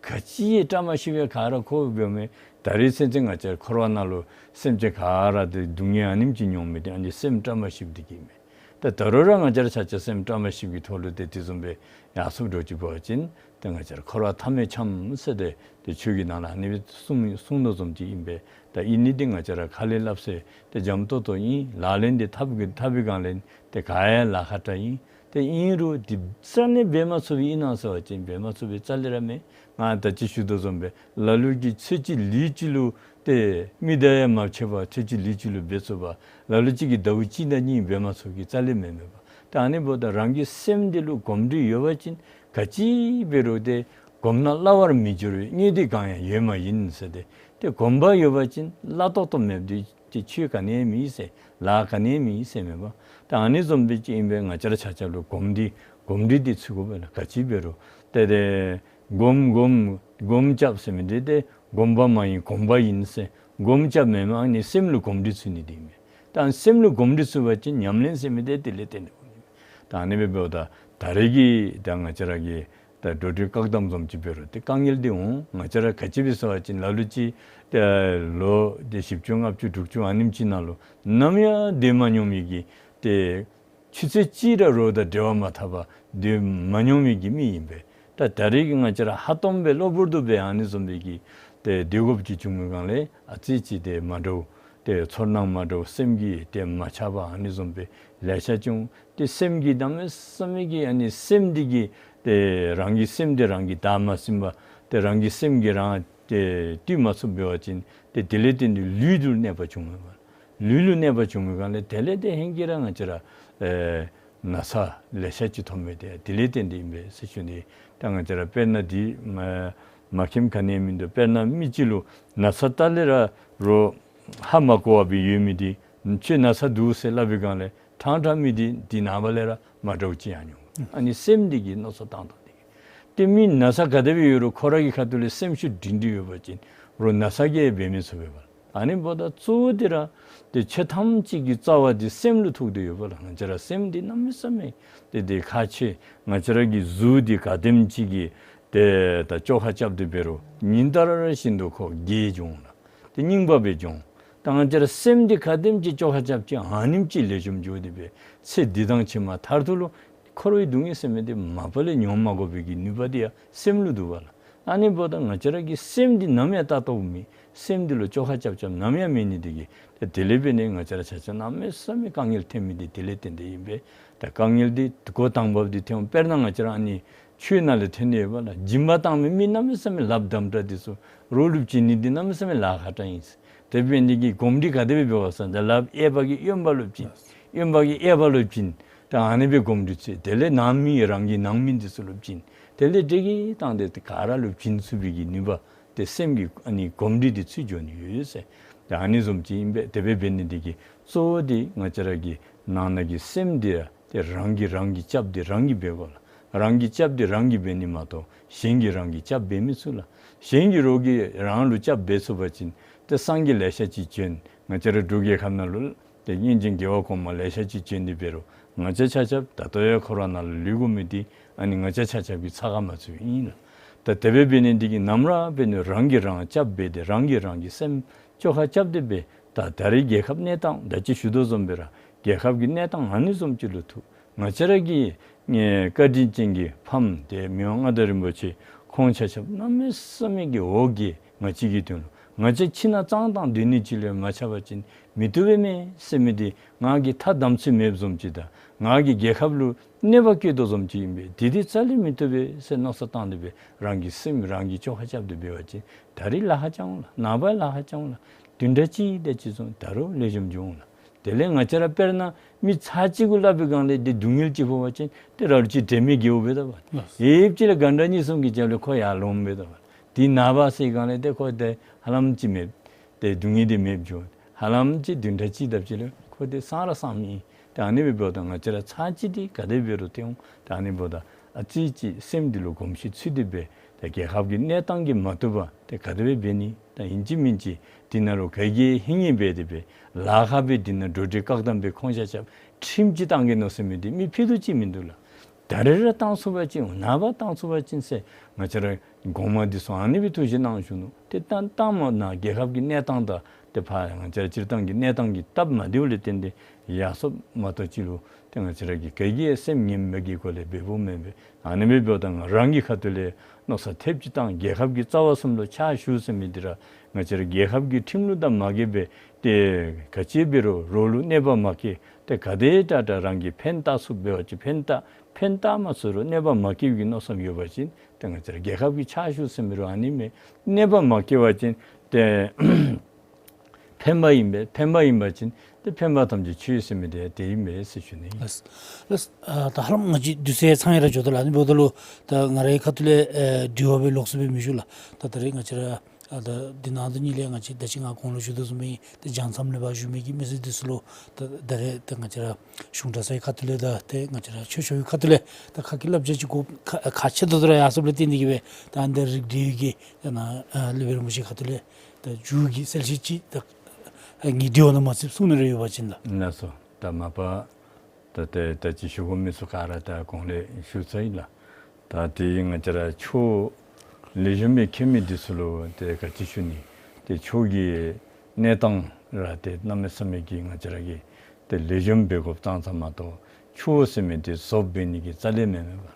ག་ཅི་ཡང་བཀྲ་མ་ཤིསཔ་ག་ར་ཁོ་གིས་འབདཝ་མས། ད་རེས་ཚུན་ཚོད་ང་བཅས་འཁོར་བ་ནང་ལུ་སེམས་ཅན་ག་ར་འདི་སྡུག་བསྔལ་ཨ་ནེམ་ཅིག་མྱོང་མི་འདི་ཨ་ནི་སེམས་བཀྲ་མ་ཤིསཔ་འདི་གིས་མས། ད་ད་རུང་ར་ང་བཅས་ར་ཆ་ཁྱབ་སེམས་བཀྲ་མ་ཤིསཔ་གི་ཐོག་ལུ་ཏེ་དེ་བཟུམ་སྦེ་ཡར་སོངམ་འདྲཝ་ཅིག་འབད་བ་ཅིན་ཏེ་ང་བཅས་ར་འཁོར་བ་མཐའ་མེད་འཁྱམས་ཟེར་ཏེ་ཏེ་ཆོས་ཀྱི་ནང་ལུ་ཨ་ནི་སྦེ་གསུངས་གསུངས་དོ་བཟུམ་ཅིག་ཨིན་པས། ད་ཨིན་ནི་འདི་ང་བཅས་ར་ཁ་ལས་སླབ་ས་ཏེ་འཇམ་ཏོང་ཏོ་ཨིན། ལག་ལེན་འདི་འཐབ་གི་འཐབ་པའི་སྒང་ལས་ཏེ་ག་ཡང་ལཱ་ཁག་དྲགས་ཨིན། ཏེ་ཨིན་རུང་འདི་རྩ་ལས་འབད་མ་ཚུགསཔ་ཨིན་ན་ཟེར་བ་ཅིན་འབད་མ་ཚུགསཔ་རྩ་ལས་ར་མེད། ང་ད་ཅི་ཞུ་དོ་བཟུམ་སྦེ་ལ་ལུ་གིས་ཚེ་གཅིག་ལུས་གཅིག་ལུ་ཏེ་མི་དང་ཡང་མ་ཕྱད་པར་ཚེ་གཅིག་ལུས་གཅིག་ལུ་འབད་ཚུགས་པ། ལ་ལུ་ཅིག་གིས་ཟླཝ་གཅིག་དང་གཉིས་འབད་མ་ཚུགས་ཀྱི་རྩ་ལས་མེད་མེད་པ། ད་ཨ་ནི་འབདཝ་ད་རང་གི་སེམས་འདི་ལུ་གོམས་འདྲིས་ཡོད་པ་ཅིན་ག་ཅི་འབད་རུང་ཏེ་གོམས་ན་སླ་བར་མི་འགྱུར་བའི་དངོས་འདི་གང་ཡང་ཡོད་མ་ཡིན་ཟེར་ཏེ། ཏེ་གོམས་པ་ཡོད་པ་ཅིན་སླ་ཏོག་ཏོ་མེདཔ་འདི་ཏེ་ཆོས་ག་ནི་ཡང་མེད་ཟེར་ལཱ་ག་ནི་ཡང་མེད་ཟེར་མེན་པ། ད་ཨ་ནི་བཟུམ་སྦེ་ཅིག་ཨིན་པས། ང་བཅས་ར་ཆ་ཁྱབ་ལུ་གོམས་འདྲིས་གོམས་འདྲིས་འདི་ཚུད་དགོ་པས་ལགས། ག་ཅི་འབད་རུང་ཏེ་ཏེ་སྒོམ་སྒོམ་སྒོམ་རྐྱབ་ཟེར་མི་འདི་ཏེ་སྒོམ་པ་མ་ཡིན་གོམས་པ་ཡིན་ཟེར། སྒོམ་རྐྱབ་མེན་མ་ཨ་ནི་སེམས་ལུ་གོམས་འདྲིས་ཚུད་ནི་འདི་ཨིན་པས། ད་སེམས་ལུ་གོམས་འདྲིས་ཚུད་པ་ཅིན་ཉམས་ལེན་ཟེར་མི་འདི་དེ་ལས་བརྟེན་ཏེ་འོང་ནི་མས། ད་ཨ་ནི་སྦེ་འབདཝ་ད་ད་རེས་ཀྱི་ད་ང་བཅས་ར་གི་ད་འགྲོ་འགྲུལ་བཀག་དམ་བཟུམ་ཅིག་འབད་རུང་ཏེ་དཀའ་ངལ་འདི་འོང་། ང་བཅས་ར་ག་ཅི་སྦེ་ཟེར་བ་ཅིན་ལ་ལུ་ཅིག་ཏེ་ལོ་ཏེ་བཞི་བཅུ་ལྔ་བཅུ་དྲུག་ཅུ་ཨ་ནེམ་ཅིག་ནང་ལུ་ནམ་ཡང་སྡོད་མ་མྱོང་མི་གི་ཏེ་ཆུ་ཚོད་གཅིག་ར་རོགས་དང་འབྲེལ་བ་མ་འཐབ་པར་སྡོད་མ་མྱོང་མི་གི་མི་ཨིན་པས། ད་ད་རེས་ཀྱི་ང་བཅས་ར་ཧ་སྟོངམ་སྦེ་གློ་བུར་དུ་སྦེ་ཨ་ནི་བཟུམ་སྦེ་གི་ཏེ་སྡོད་དགོཔ་ཅིག་བྱུང་མི་སྒང་ལས་ཨ་ཙི་ཅིག་ཏེ་མ་འདྲཝ་ཏེ་ཚོར་སྣང་མ་འདྲཝ་སེམས་ཀྱི་ཏེ་མ་ཆགས་པ་ཨ་ནི་བཟུམ་སྦེ་ལེ་ཤ་བྱུང་། ཏེ་སེམས་ཀྱི་གནམ་མེད་ས་མེད་ཀྱི་ཨ་ནི་སེམས་འདི་གིས་ཏེ་རང་གི་སེམས་འདི་རང་གིས་བདའ་མ་ཟུན་པར་ཏེ་རང་གི་སེམས་ཀྱིས་རང་ཏེ་བཏུལ་མ་ཚུགསཔ་འབད་བ་ཅིན་ཏེ་དེ་ལས་བརྟེན་ཏེ་ལུས་ལུ་གནོད་པ་བྱུང་མས། ལུས་ལུ་གནོད་པ་བྱུང་མི་སྒང་ལས་དེ་ལས་ཏེ་ཧེང་གིས་ར་ང་བཅས་ར་ཨེ་ན་ཚ་ལེ་ཤ་ཅིག་ཐོབ་མི་འདི་དེ་ལས་བརྟེན་ཏེ་ཨིན་པས་ཟེར་ཞུ་ནི། ད་ང་བཅས་ར་དཔེར་ན་འདི་མ་མ་མཁྱེནམ་ག་ནི་ཡང་མིན་འདུག། དཔེར་ན་མི་ཅིག་ལུ་ན་ཚ་ལྟག་ལས་ར་རོགས་ཧ་མ་གོ་བར་སྦེ་ཡོད་མི་འདི་ཁྱོད་ན་ཚ་འདུག་ཟེར་སླབ་པའི་སྒང་ལས་ཕྲང་ཕྲང་མི་འདི་འདི་ནངས་པ་ལས་ར་མ་འདྲཝ་ཅིག་ཡང་འོང་། ཨ་ནི་སེམས་འདི་གིས་མནོ་བསམ་བཏང་བཏང་འདི་གིས། ཏེ་མི་ན་ཚ་ག་དེ་སྦེ་ཡོད་རུང་ཁོ་ར་གི་ཁ་ཐུག་ལས་སེམས་ཤུགས་སྒྲིང་སྒྲི་ཡོད་པ་ཅིན་རོགས་ན་ཚ་གིས་འབད་མི་ཚུགས་པས་པ། ཨ་ནི་འབདཝ་ད་གཙོ་བོ་འདི་ར་ཏེ་ཆོས་ཐམས་ཅད་ཀྱི་རྩ་བ་འདི་སེམས་ལུ་ཐུག་སྟེ་ཡོད་པ་ལགས། ང་བཅས་ར་སེམས་འདི་གནམ་མེད་ས་མེད་ཏེ་ཏེ་ཁག་ཆེ། ང་བཅས་ར་གི་གཟུགས་འདི་ག་དེམ་ཅིག་གིས་ཏེ་ད་བཅོ་ཁ་རྐྱབ་སྟེ་འབད་རུང་ཉིན་ལྟར་ར་བཞིན་དུ་ཁོ་རྒས་འགྱོ་འོང་ལགས། ཏེ་རྙིངམ་སྦེ་འགྱོ་འོང་། ད་ང་བཅས་ར་སེམས་འདི་ག་དེམ་ཅིག་བཅོ་ཁ་རྐྱབ་ཅིན་ཨ་ནེམ་ཅིག་ལེགས་ཤོམ་འགྱོ་སྟེ་སྦེ་ཚེ་འདི་དང་ཕྱི་མ་མཐར་ཐུག་ལུ་འཁོར་བའི་སྡུག་བསྔལ་ཟེར་མི་འདི་མ་པ་ལས་མྱོང་མ་དགོ་པའི་གི་ནུས་པ་འདི་ཡང་སེམས་ལུ་འདུག་པ་ལགས། ཨ་ནི་འབདཝ་ད་ང་བཅས་ར་གི་སེམས་འདི་ནམ་ཡང་ལྟ་རྟོག་མེད། སེམས་འདི་ལུ་བཅོ་ཁ་རྐྱབ་རྐྱབ་ནམ་ཡང་མེད་ནི་འདི་གིས་ད་དེ་ལས་འབད་ནི་ང་བཅས་ར་ཆ་ཁྱབ་གནམ་མེད་ས་མེད་དཀའ་ངལ་ཐོན་མི་འདི་དེ་ལས་བརྟེན་ཏེ་ཨིན་པས། ད་དཀའ་ངལ་འདི་འགོ་དང་པ་འདི་ཐོན་དཔེར་ན་ང་བཅས་ར་ཨ་ནི་ཆོས་ནང་ལས་ཐོན་ཏེ་ཡོད་པ་ལགས། སྦྱིན་པ་བཏང་མི་མི་གནམ་མེད་ས་མེད་ལགཔ་དམ་དྲགས་འདི་ཚུ་རོགས་ལུ་བྱིན་ནི་འདི་གནམ་མེད་ས་མེད་ལཱ་ཁག་དྲགས་ཨིན། དེ་འབད་ནི་འདི་གིས་གོམས་འདྲིས་ག་དེ་སྦེ་འབད་བ་ཟེར་ན་ད་ལགཔ་གཡས་པ་གིས་གཡོན་པ་ལུ་བྱིན། གཡོན་པ་གིས་གཡས་པ་ལུ་བྱིན། ད་ཨ་ནི་སྦེ་གོམས་འདྲིས་ཚུད། དེ་ལས་ནང་མི་རང་གི་ནང་མི་འདི་ཚུ་ལུ་བྱིན། དེ་ལས་འདི་གིས་བཏང་སྟེ་ཏེ་ག་ར་ལུ་བྱིན་ཚུགས་པའི་གི་ནུས་པ་ཏེ་སེམས་ཀྱི་ཨ་ནི་གོམས་འདྲིས་འདི་ཚུད་འགྱོ་ནི་ཡོད་ཟེར། ད་ཨ་ནི་བཟུམ་ཅིག་ཨིན་པས། དེ་སྦེ་འབད་ནི་འདི་གིས་གཙོ་བོ་འདི་ང་བཅས་ར་གི་ནང་ན་གི་སེམས་འདི་ཡང་ཏེ་རང་གིས་རང་གི་སྐྱབས་འདི་རང་གིས་འབད་དགོ་ལགས། རང་གི་སྐྱབས་འདི་རང་གིས་འབད་ནི་མ་གཏོགས་གཞན་གྱིས་རང་གི་སྐྱབས་འབད་མི་ཚུགས་ལགས། གཞན་གྱིས་རོགས་ཀྱིས་རང་ལུ་སྐྱབས་འབད་ཚུགས་པ་ཅིན་ཏེ་སངས་རྒྱས་ལེ་ཤ་ཅིག་བྱོན། ང་བཅས་ར་འབྲུག་རྒྱལ་ཁབ་ནང་ལུ་ཏེ་སྔོན་བྱོན་རྒྱལ་བ་གོང་མ་ལེ་ཤ་ཅིག་བྱོན་ཏེ་འབད་རུང་ང་བཅས་ཆ་ཁྱབ་ད་ལྟོ་ཡང་འཁོར་བ་ནང་ལུ་ལུས་དགོ་མི་འདི་ཨ་ནི་ང་བཅས་ཆ་ཁྱབ་ཀྱི་ཚ་ཁ་མ་ཚུདཔ་ཨིན་ལགས། ད་དེ་སྦེ་འབད་ནི་འདི་གིས་ནམ་ར་འབད་ནི་རང་གིས་རང་སྐྱབས་འབད་དེ་རང་གིས་རང་གི་སེམས་བཅོ་ཁ་རྐྱབ་སྟེ་སྦེ་ད་ད་རེས་རྒྱལ་ཁབ་གནས་སྟངས་ད་ཅི་ཞུ་དོ་བཟུམ་སྦེ་ར་རྒྱལ་ཁབ་ཀྱི་གནས་སྟངས་ཨ་ནི་བཟུམ་ཅིག་ལུ་ཐུག། ང་བཅས་ར་གི་ཨེ་བཀའ་དྲིན་ཅན་གྱི་ཕམ་ཏེ་མི་དབང་མངའ་བདག་རིན་པོ་ཆེ་ཁོང་ཆ་ཁྱབ་གནམ་མེད་ས་མེད་ཀྱི་འོ་བརྒྱལ། ང་བཅས་ཀྱི་དོན་ལུ་ང་བཅས་ཁྱིམ་ནང་གཙང་དང་སྡོད་ནི་ཅིག་ལུ་མ་ཆགས་པ་ཅིན་མི་བཏུབ་པས་མས་ཟེར་མི་འདི་ང་གིས་ཐ་དམ་ཚིག་མེདཔ་བཟུམ་ཅིག་དང་ང་གིས་རྒྱལ་ཁབ་ལུ་གནོད་པ་བཀལ་དོ་བཟུམ་ཅིག་ཨིན་པས། འདི་འདི་རྩ་ལས་མི་བཏུབ་པས་ཟེར་མནོ་བསམ་བཏང་སྟེ་སྦེ་རང་གི་སེམས་རང་གིས་བཅོ་ཁ་རྐྱབ་སྟེ་འབད་བ་ཅིན་ད་རེས་ལཱ་ཁག་ཅིག་འོང་ལགས། ནངས་པ་ལཱ་ཁག་ཅིག་འོང་ལགས། བདུན་ཕྲག་གཅིག་དེ་ཅིག་སོང་ད་རུང་ལེགས་ཤོམ་འགྱོ་འོང་ལགས། དེ་ལས་ང་བཅས་ར་དཔེར་ན་མི་ཚར་གཅིག་གུ་སླབ་པའི་སྒང་ལས་འདི་སྡུག་བསྔལ་ཅིག་ཕོག་པ་ཅིན་ཏེ་ར་ལུ་ཅིག་དྲན་མེད་རྒེད་འོག་འབད་དོ་བ། ལགས། ཡེབ་ཅིག་ལས་གྷན་ཊ་གཉིས་གསུམ་གྱི་རྒྱབ་ལས་ཁོ་ཡར་ལོང་འབད་དོ་བ། དེ་ནངས་པ་ཟེར་སྒང་ལས་ཏེ་ཁོ་ཏེ་ཧ་ལམ་ཅིག་མེདཔ་ཏེ་སྡུག་བསྔལ་འདི་མེདཔ་འགྱོ། ཧ་ལམ་ཅིག་བདུན་ཕྲག་གཅིག་དེ་ཅིག་ལས་ཁོ་ཏེ་སངས་ར་སངསམ་ཨིན། ཏེ་ཨ་ནི་སྦེ་འབདཝ་ད་ང་བཅས་ར་ཚར་གཅིག་འདི་ག་དེ་འབད་རུང་ཏེ་འོང་། ཏེ་ཨ་ནི་འབདཝ་ད་ ཨ་ཙི་ཅིག་སེམས་འདི་ལུ་གོམས་གཤིས་ཚུད་དེ་སྦེ་ཏེ་རྒྱལ་ཁབ་ཀྱི་གནས་སྟངས་ཀྱིས་མ་བཏུབ་པར་ཏེ་ག་དེ་སྦེ་འབད་ནི། ད་ཨིན་ཅི་མིན་ཅི་འདི་ནང་ལུ་ག་གིས་ཧིང་ཡིག་འབད་དེ་སྦེ་ལཱ་ཁག་སྦེ་འདི་ནང་འགྲོ་འགྲུལ་བཀག་དམ་སྦེ་ཁོང་ཆ་ཁྱབ་ཁྲིམས་ཅིག་བཏང་གེ་མནོ་ཟེར་མི་འདི་མི་ཕུད་རྡོག་ཅིག་མིན་འདུག་ལགས། ད་རེས་ར་བཏང་ཚུགས་པ་ཅིན་ནངས་པ་བཏང་ཚུགས་པ་ཅིན་ཟེར་ང་བཅས་ར་གོང་མ་འདི་ཚུ་ཨ་ནི་སྦེ་ཐུགས་བཞེད་གནང་བཞུགས་ནུག། ཏེ་བཏང་བཏངམ་ད་རྒྱལ་ཁབ་ཀྱི་གནས་སྟངས་དང་ཏེ་ཕར་ང་བཅས་ར་སྤྱིར་བཏང་གི་གནས་སྟངས་ཀྱི་སྟབས་མ་བདེཝ་ལས་བརྟེན་ཏེ་ཡར་སོངམ་མ་གཏོགས་ཅིག་ལུ་ཏེ་ང་བཅས་ར་གིས་ག་གིས་སེམས་ངན་པའི་གི་སྒོ་ལས་འབདཝ་མེན་པས། ཨ་ནི་སྦེ་འབདཝ་ད་ང་རང་གི་ཁ་ཐུག་ལས་མནོ་བསམ་ཐེབས་ཅིག་བཏང་རྒྱལ་ཁབ་ཀྱི་རྩ་བ་གསུམ་ལུ་ཕྱག་ཞུ་ཟེར་མི་འདི་ར་ང་བཅས་ར་རྒྱལ་ཁབ་ཀྱི་ཁྲིམས་ལུགས་དང་མ་འགལ་བའི་ཏེ་ག་ཅི་འབད་རུང་རོགས་ལུ་གནོད་པ་མ་བཀལ། ཏེ་ག་དེ་དྲག་དྲག་རང་གིས་ཕན་བཏགས་ཚུགསཔ་འབད་བ་ཅིན་ཕན་བཏགས། ཕན་བཏགས་མ་ཚུགས་རུང་གནོད་པ་མ་བཀལ་བའི་གི་མནོ་བསམ་ཡོད་པ་ཅིན་ཏེ་ང་བཅས་ར་རྒྱལ་ཁབ་ཀྱི་ཕྱག་ཞུ་ཟེར་མི་རུང་ཨ་ནི་མས། གནོད་པ་མ་བཀལ་བ་ཅིན་ཏེ་ཕན་པ་ཨིན་པས། ཕན་པ་ཨིན་པ་ཅིན་ཏེ་ཕན་པ་ཐམས་ཅད་ཆོས་ཟེར་མི་འདི་དེ་ཨིན་པས་ཟེར་ཞུ་ནི། ལགས། ལགས། ཨ་ད་ཧ་ལམ་ང་བཅས་དུས་ཚོད་ཚང་ཡི་ར་འགྱོ་དོ་ལགས། ཨ་ནི་འབདཝ་ད་ལུ་ད་ང་རའི་ཁ་ཐུག་ལས་ཨེ་དྲི་བ་སྦེ་ལོགས་སུ་སྦེ་མི་ཞུ་ལགས། ད་ད་རེས་ང་བཅས་ར་ཨ་ད་འདི་ནང་དོན་གཉིས་ལས་ང་བཅས་ད་ཅི་ང་གོང་ལུ་ཞུ་དོ་བཟུམ་སྦེ་ཏེ་བྱང་མཚམས་ལུ་ཕར་བཞུགས་མི་གི་མི་སེར་འདི་ཚུ་ལུ་ད་ད་རེས་ད་ང་བཅས་ར་གཞུང་གྲྭ་ཚང་གི་ཁ་ཐུག་ལས་དང་ཏེ་ང་བཅས་ར་ཆོས་ཕྱོགས་ཀྱི་ཁ་ཐུག་ལས་ད་ཁ་སྐད་བསླབ་བྱ་ཅིག་གོ་ཁག་ཁག་ཆེ་ཏོག་ཏོ་ར་ཡར་སོངམ་ལས་བརྟེན་ཏེ་གིས་སྦེ་ད་ཨ་ནི་ད་རིགས་འགྲེའི་གི་ད་ནཱ་ཨ་སློབ་དཔོན་རིན་པོ་ཆེ་ཁ་ཐུག་ལས་ད་མཇུག་གི་གསལ་བཤད་ཅིག་ད་ཨ་ངེའི་དྲི་བ་ནང་མ་ཚུདཔ་གསུང་ནི་རེ་ཡོད་པ་ཅིན་ད། ལགས་སོ། ད་མ་པ་ད་ཏེ་ད་ཅི་ཞུ་དགོ་མི་ཚུ་ག་ར་ད་གོང་ལས་ཞུ་ཚར་ཡི་ལགས། ད་ཏེ་ང་བཅས་ར་ཆོས་ལེགས་ཤོམ་སྦེ་མཁྱེན་མི་འདི་ཚུ་ལུ་ཏེ་ག་ཅི་ཞུ་ནི། ཏེ་ཆོས་ཀྱི་གནས་སྟངས་ར་ཏེ་གནམ་མེད་ས་མེད་ཀྱི་ང་བཅས་ར་གིས་ཏེ་ལེགས་ཤོམ་སྦེ་གོ་བཏང་ཚར་མ་གཏོགས་ཆོས་ཟེར་མི་འདི་བཟོ་འབད་ནི་གི་རྩ་ལས་མེན་མས་པ།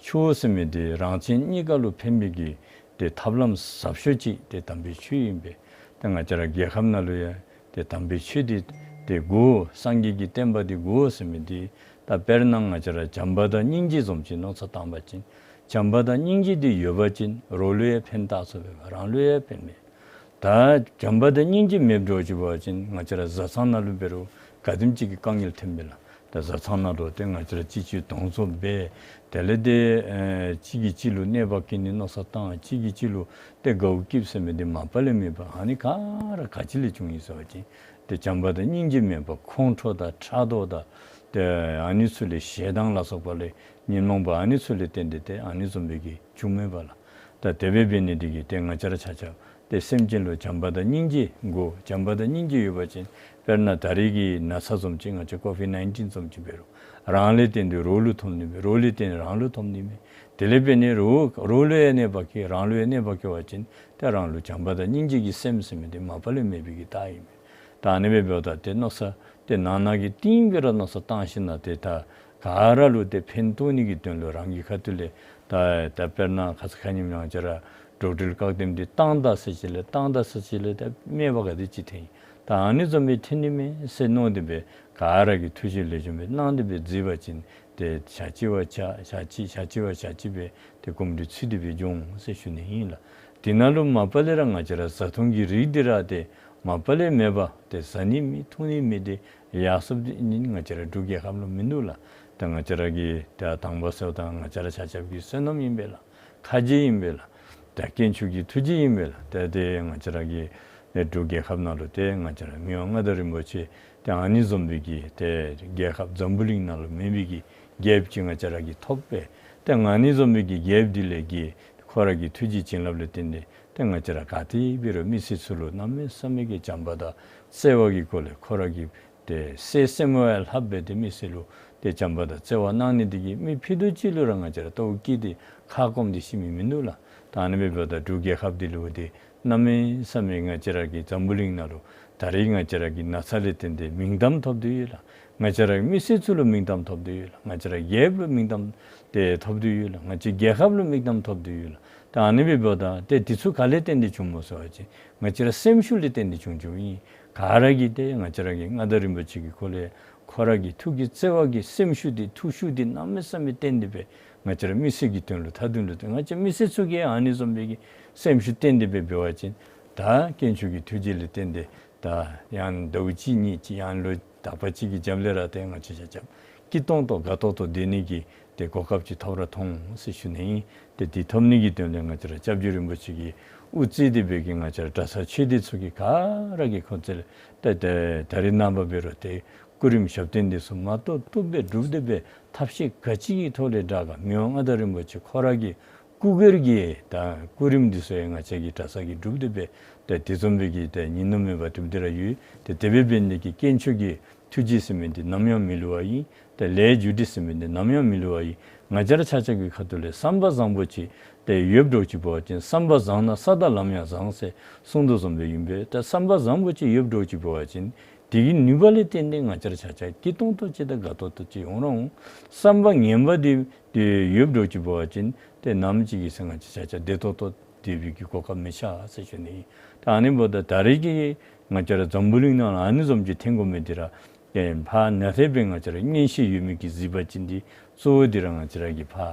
ཆོས་ཟེར་མི་འདི་རང་གཞན་གཉིས་ཀ་ལུ་ཕན་པའི་གི་ཏེ་ཐབས་ལམ་ཟབ་ཤོས་ཅིག་ཏེ་དམ་པའི་ཆོས་ཨིན་པས། ཏེ་ང་བཅས་ར་རྒྱལ་ཁབ་ནང་ལུ་ཡང་ཏེ་དམ་པའི་ཆོས་འདི་ཏེ་དགོ། སངས་རྒྱས་ཀྱི་བསྟན་པ་འདི་དགོ་ཟེར་མི་འདི་ད་དཔེར་ན་ང་བཅས་ར་བྱམས་པ་དང་སྙིང་རྗེ་བཟུམ་ཅིག་མནོ་བསམ་བཏང་བ་ཅིན་བྱམས་པ་དང་སྙིང་རྗེ་འདི་ཡོད་པ་ཅིན་རོགས་ལུ་ཡང་ཕན་བཏགས་ཚུགས་པས་པ། རང་ལུ་ཡང་ཕན་མས། ད་བྱམས་པ་དང་སྙིང་རྗེ་མེདཔ་འགྱོ་ཅི་འབད་བ་ཅིན་ང་བཅས་ར་བཟའ་ཚང་ནང་ལུ་འབད་རུང་ག་དེམ་ཅིག་གི་དཀའ་ངལ་ཐོནམ་མས་ལགས། ད་བཟའ་ཚང་ནང་ལུ་ཏེ་ང་བཅས་ར་གཅིག་གཅིག་དོང་བཟོ་འབད། དེ་ལས་ཏེ་ཨེ་གཅིག་གིས་གཅིག་ལུ་གནོད་པ་བཀལ་ནི་མནོ་བསམ་བཏང་། གཅིག་གིས་གཅིག་ལུ་ཏེ་དགའཝ་བསྐྱེདཔ་ཟེར་མི་འདི་མ་པ་ལས་མེད་པ། ཨ་ནི་ག་ར་ག་ཅི་ལས་བྱུང་ཡི་ཟེར་བ་ཅིན་ཏེ་བྱམས་པ་དང་སྙིང་རྗེ་མེད་པ་ཁོང་ཁྲོ་དང་ཕྲག་དོག་དང་ཏེ་ཨ་ནི་ཚུ་ལས་ཞེ་སྡང་ལ་སོགས་པ་ལས་ཉོན་མོངས་པ་ཨ་ནི་ཚུ་ལས་བརྟེན་ཏེ་ཏེ་ཨ་ནི་བཟུམ་སྦེ་གི་བྱུངམ་མས་པ་ལགས། ད་དེ་སྦེ་འབད་ནི་འདི་གིས་ཏེ་ང་བཅས་ར་ཆ་ཁྱབ་ཏེ་སེམས་ཅན་ལུ་བྱམས་པ་དང་སྙིང་རྗེ་དགོ། བྱམས་པ་དང་སྙིང་རྗེ་ཡོད་པ་ཅིན་དཔེར་ན་ད་རེས་ཀྱི་ན་ཚ་བཟུམ་ཅིག་ང་བཅས་ཀོ་བིཌ་ནའིན་ཊིན་བཟུམ་ཅིག་འབད་རུང་རང་ལས་བརྟེན་ཏེ་རོགས་ལུ་ཐོབ་ནི་མས། རོགས་ལས་བརྟེན་རང་ལུ་ཐོབ་ནི་མས། དེ་ལས་འབད་ནི་རོགས་རོགས་ལུ་ཡང་གནོད་པ་བཀལ་རང་ལུ་ཡང་གནོད་པ་བཀལ་བ་ཅིན་ཏེ་རང་ལུ་བྱམས་པ་དང་སྙིང་རྗེ་གི་སེམས་ཟེར་མི་འདི་མ་པ་ལས་མེད་པའི་གི་རྟགས་ཨིན་མས། ད་ཨ་ནི་སྦེ་འབདཝ་ད་ཏེ་མནོ་བསམ་ཏེ་ནང་ན་གི་གཏིང་སྦེ་ར་མནོ་བསམ་བཏང་ཞིནམ་ལས་ཏེ་ད་ག་ར་ལུ་ཏེ་ཕན་ཐོགས་ནི་གི་དོན་ལུ་རང་གི་ཁ་ཐུག་ལས་ད་ད་དཔེར་ན་ཁ་ཙ་ཁ་ཉིནམ་ང་བཅས་ར་འགྲོ་འགྲུལ་བཀག་དམ་འདི་བཏང་ད་ཟེར་ཅི་ལས་བཏང་ད་ཟེར་ཅི་ལས་ད་གནོད་པ་ག་དེ་ཅིག་ཐོན་ཡི། ད་ཨ་ནི་བཟུམ་སྦེ་ཐོན་ནི་མས་ཟེར་མནོ་སྟེ་སྦེ་ག་ར་གིས་ཐུགས་བཞེད་ལེགས་ཤོམ་སྦེ་གནང་སྟེ་སྦེ་གཟིགས་པ་ཅིན་ཏེ་ཞག་གཅིག་བ་ཞག་ཞག་གཅིག་ཞག་གཅིག་བ་ཞག་གཅིག་སྦེ་ཏེ་གོམས་འདྲིས་ཚུད་དེ་སྦེ་འགྱོ་འོང་ཟེར་ཞུ་ནི་ཨིན་ལགས། དེ་ནང་ལུ་མ་པ་ལས་ར་ང་བཅས་ར་བཟའ་འཐུང་གི་རིགས་འདི་ར་ཏེ་མ་པ་ལས་མེད་པ་ཏེ་བཟའ་ནི་མེད་འཐུང་ནི་མེད་དེ་ཡར་སོངམ་འདི་ནི་ང་བཅས་ར་འབྲུག་རྒྱལ་ཁབ་ལུ་མིན་འདུག་ལགས། ད་ང་བཅས་ར་གི་ད་དང་པ་ཟེརཝ་ད་ང་བཅས་ར་ཆ་ཁྱབ་ཀྱི་བསོད་ནམས་ཨིན་པས་ལགས། ཁ་རྗེ་ཨིན་པས་ལགས། ད་དཀོན་མཆོག་གི་ཐུགས་རྗེ་ཨིན་པས་ལགས། ད་ཏེ་ང་བཅས་ར་གི་ཏེ་འབྲུག་རྒྱལ་ཁབ་ནང་ལུ་ཏེ་ང་བཅས་ར་མི་དབང་མངའ་བདག་རིན་པོ་ཆེ་ཏེ་ཨ་ནི་བཟུམ་སྦེ་གི་ཏེ་རྒྱལ་ཁབ་འཛམ་བུ་གླིང་ནང་ལུ་མེད་པའི་གི་རྒྱལཔོ་ཅིག་ང་བཅས་ར་གིས་ཐོབ་པས། ཏེ་ཨ་ནི་བཟུམ་སྦེ་གི་རྒྱལཔོ་འདི་ལས་གི་ཁོ་ར་གི་ཐུགས་རྗེ་བྱིན་རླབས་ལས་བརྟེན་ཏེ་ཏེ་ང་བཅས་ར་ག་ཏེ་འབད་རུང་མི་སེར་ཚུ་ལུ་གནམ་མེད་ས་མེད་ཀྱི་བྱམས་པ་དང་བརྩེ་བ་གི་སྒོ་ལས་ཁོ་ར་གི་ཏེ་སྲས་སྲས་མོ་ཡང་ལྷག་སྦེ་ཏེ་མི་སེར་ལུ་ཏེ་བྱམས་པ་དང་བརྩེ་བ་གནང་ནི་འདི་གིས་མི་ཕུད་རྡོག་གཅིག་ལུ་ར་ང་བཅས་ར་ལྟོཝ་བཀྱེས་ཏེ་ཁ་སྐོམ་སྟེ་ཤི་མི་མིན་འདུག་ལགས། ད་ཨ་ནི་འབདཝ་ད་འབྲུག་རྒྱལ་ཁབ་འདི་ལུ་ཏེ་གནམ་མེད་ས་མེད་ང་བཅས་ར་གི་འཛམ་བུ་གླིང་ནང་ལུ་ད་རེས་ང་བཅས་ར་གི་ན་ཚ་ལས་བརྟེན་ཏེ་མིང་གཏམ་ཐོབ་སྟེ་ཡོད་ལགས། ང་བཅས་ར་མི་སེར་ཚུ་ལུ་མིང་གཏམ་ཐོབ་སྟེ་ཡོད་ལགས། ང་བཅས་ར་རྒྱལཔོ་ལུ་མིང་གཏམ་ཏེ་ཐོབ་སྟེ་ཡོད་ལགས། ང་བཅས་རྒྱལ་ཁབ་ལུ་མིང་གཏམ་ཐོབ་སྟེ་ཡོད་ལགས། ད་ཨ་ནི་འབདཝ་ད་ཏེ་འདི་ཚུ་ག་ལས་བརྟེན་ཏེ་བྱུངམ་སྨོ་ཟེར་བ་ཅིན་ང་བཅས་ར་སེམས་ཤུགས་ལས་བརྟེན་ཏེ་བྱུང་བྱུངམ་ཨིན། ག་ར་གིས་ཏེ་ང་བཅས་ར་གི་མངའ་བདག་རིན་པོ་ཆེ་གི་སྐོར་ལས་ཁོ་ར་གི་ཐུགས་ཀྱི་བརྩེ་བ་གི་སེམས་ཤུགས་འདི་ཐུགས་ཤུགས་འདི་གནམ་མེད་ས་མེད་བརྟེན་ཏེ་སྦེ་ང་བཅས་ར་མི་སེར་གྱི་དོན་ལུ་མཐའ་དོན་ལུ་ཏེ་ང་བཅས་མི་སེར་ཚུ་གིས་ཨ་ནི་བཟུམ་སྦེ་གི་སེམས་ཤུགས་བརྟེན་ཏེ་སྦེ་འབད་བ་ཅིན་ད་དཀོན་མཆོག་གི་ཐུགས་རྗེ་ལས་བརྟེན་ཏེ་ད་ཡང་ཟླཝ་གཅིག་གཉིས་ཅིག་ཡང་ལོ་དག་པ་ཅིག་གི་རྒྱབ་ལས་ར་ཏེ་ང་བཅས་ཆ་ཁྱབ་སྐྱིད་ཏོང་ཏོ་དགའ་ཏོག་ཏོ་སྡོད་ནི་གི་ཏེ་གོ་སྐབས་ཅིག་ཐོབ་ར་ཐོབ་འོང་ཟེར་ཞུ་ནི་ཨིན། ཏེ་འདི་ཐོབ་ནི་གི་དོན་ལས་ང་བཅས་ར་སྐྱབས་རྗེ་རིན་པོ་ཆེ་གིས་དབུ་གཙོས་ཏེ་སྦེ་གི་ང་བཅས་ར་གྲྭ་ཚང་ཆོས་སྡེ་ཚུ་གིས་ག་ར་གིས་ཁོང་ཚུ་ལས་ཏེ་ཏེ་ད་རེས་ནངས་པ་འབད་རུང་ཏེ་ སྐུ་རིམ་ཞབས་བརྟན་འདི་ཚུ་མ་གཏོགས་བཏུབ་སྦེ་སྒྲུབ་སྟེ་སྦེ་ཐབས་ཤེས་ག་ཅི་གི་ཐོག་ལས་དྲག་ག་མི་དབང་མངའ་བདག་རིན་པོ་ཆེ་ཁོ་ར་གི་སྐུ་སྒེར་གྱི་ད་སྐུ་རིམ་འདི་ཚུ་ཡང་ང་བཅས་ཀྱི་གྲྭ་ཚང་གིས་སྒྲུབ་སྟེ་སྦེ་ད་དེ་བཟུམ་སྦེ་གི་ད་ཉིན་ནུབ་མེད་པར་སྒྲུབ་སྟེ་ར་ཡོད། ཏེ་དེ་སྦེ་འབད་ནི་དེ་གིས་དཀོན་མཆོག་གི་ཐུགས་རྗེ་ཟེར་མི་འདི་ནམ་ཡང་མི་བསླུ་བ་ཨིན། ཏེ་ལས་རྒྱུ་འབྲས་ཟེར་མི་འདི་ནམ་ཡང་མི་བསླུ་བ་ཨིན། ང་བཅས་ར་ཆ་ཁྱབ་ཀྱི་ཁ་ཐུག་ལས་བསམ་པ་བཟང་པོ་ཅིག་ཏེ་ཡོདཔ་འདྲཝ་ཅིག་འབད་བ་ཅིན་བསམ་པ་བཟང་ན་ས་དང་ལམ་ཡང་བཟང་ཟེར་གསུངས་དོ་བཟུམ་སྦེ་ཨིན་པས། ཏེ་བསམ་པ་བཟང་པོ་ཅིག་ཡོདཔ་འདྲཝ་ཅིག་འབད་བ་ཅིན་དེ་གི་ནུས་པ་ལས་བརྟེན་ཏེ་ང་བཅས་ར་ཆ་ཁྱབ་སྐྱིད་ཏོང་ཏོ་ཅིག་དང་དགའ་ཏོག་ཏོ་ཅིག་འོང་རུང་བསམ་པ་ངན་པ་འདི་ཏེ་ཡོདཔ་འདྲཝ་ཅིག་འབད་བ་ཅིན་ཏེ་ནམ་ཅིག་གི་ཚེ་ང་བཅས་ར་ཆ་ཁྱབ་བདེ་ཏོག་ཏོ་སྡོད་པའི་གི་གོ་སྐབས་མི་ཆགས་ཟེར་ཞུ་ནི་ཨིན། ད་ཨ་ནི་འབདཝ་ད་ད་རེས་ཀྱི་ང་བཅས་ར་འཛམ་བུ་གླིང་ནང་ལུ་ཨ་ནི་བཟུམ་ཅིག་ཐོན་དགོ་མི་འདི་ར་ཏེ་ཕར་ནཱ་ཏེ་སྦེ་ང་བཅས་ར་གཉེན་བཤེས་ཡོད་མི་གི་གཟིགས་པ་ཅིན་འདི་གཙོ་བོ་འདི་ར་ང་བཅས་ར་གི་ཕར་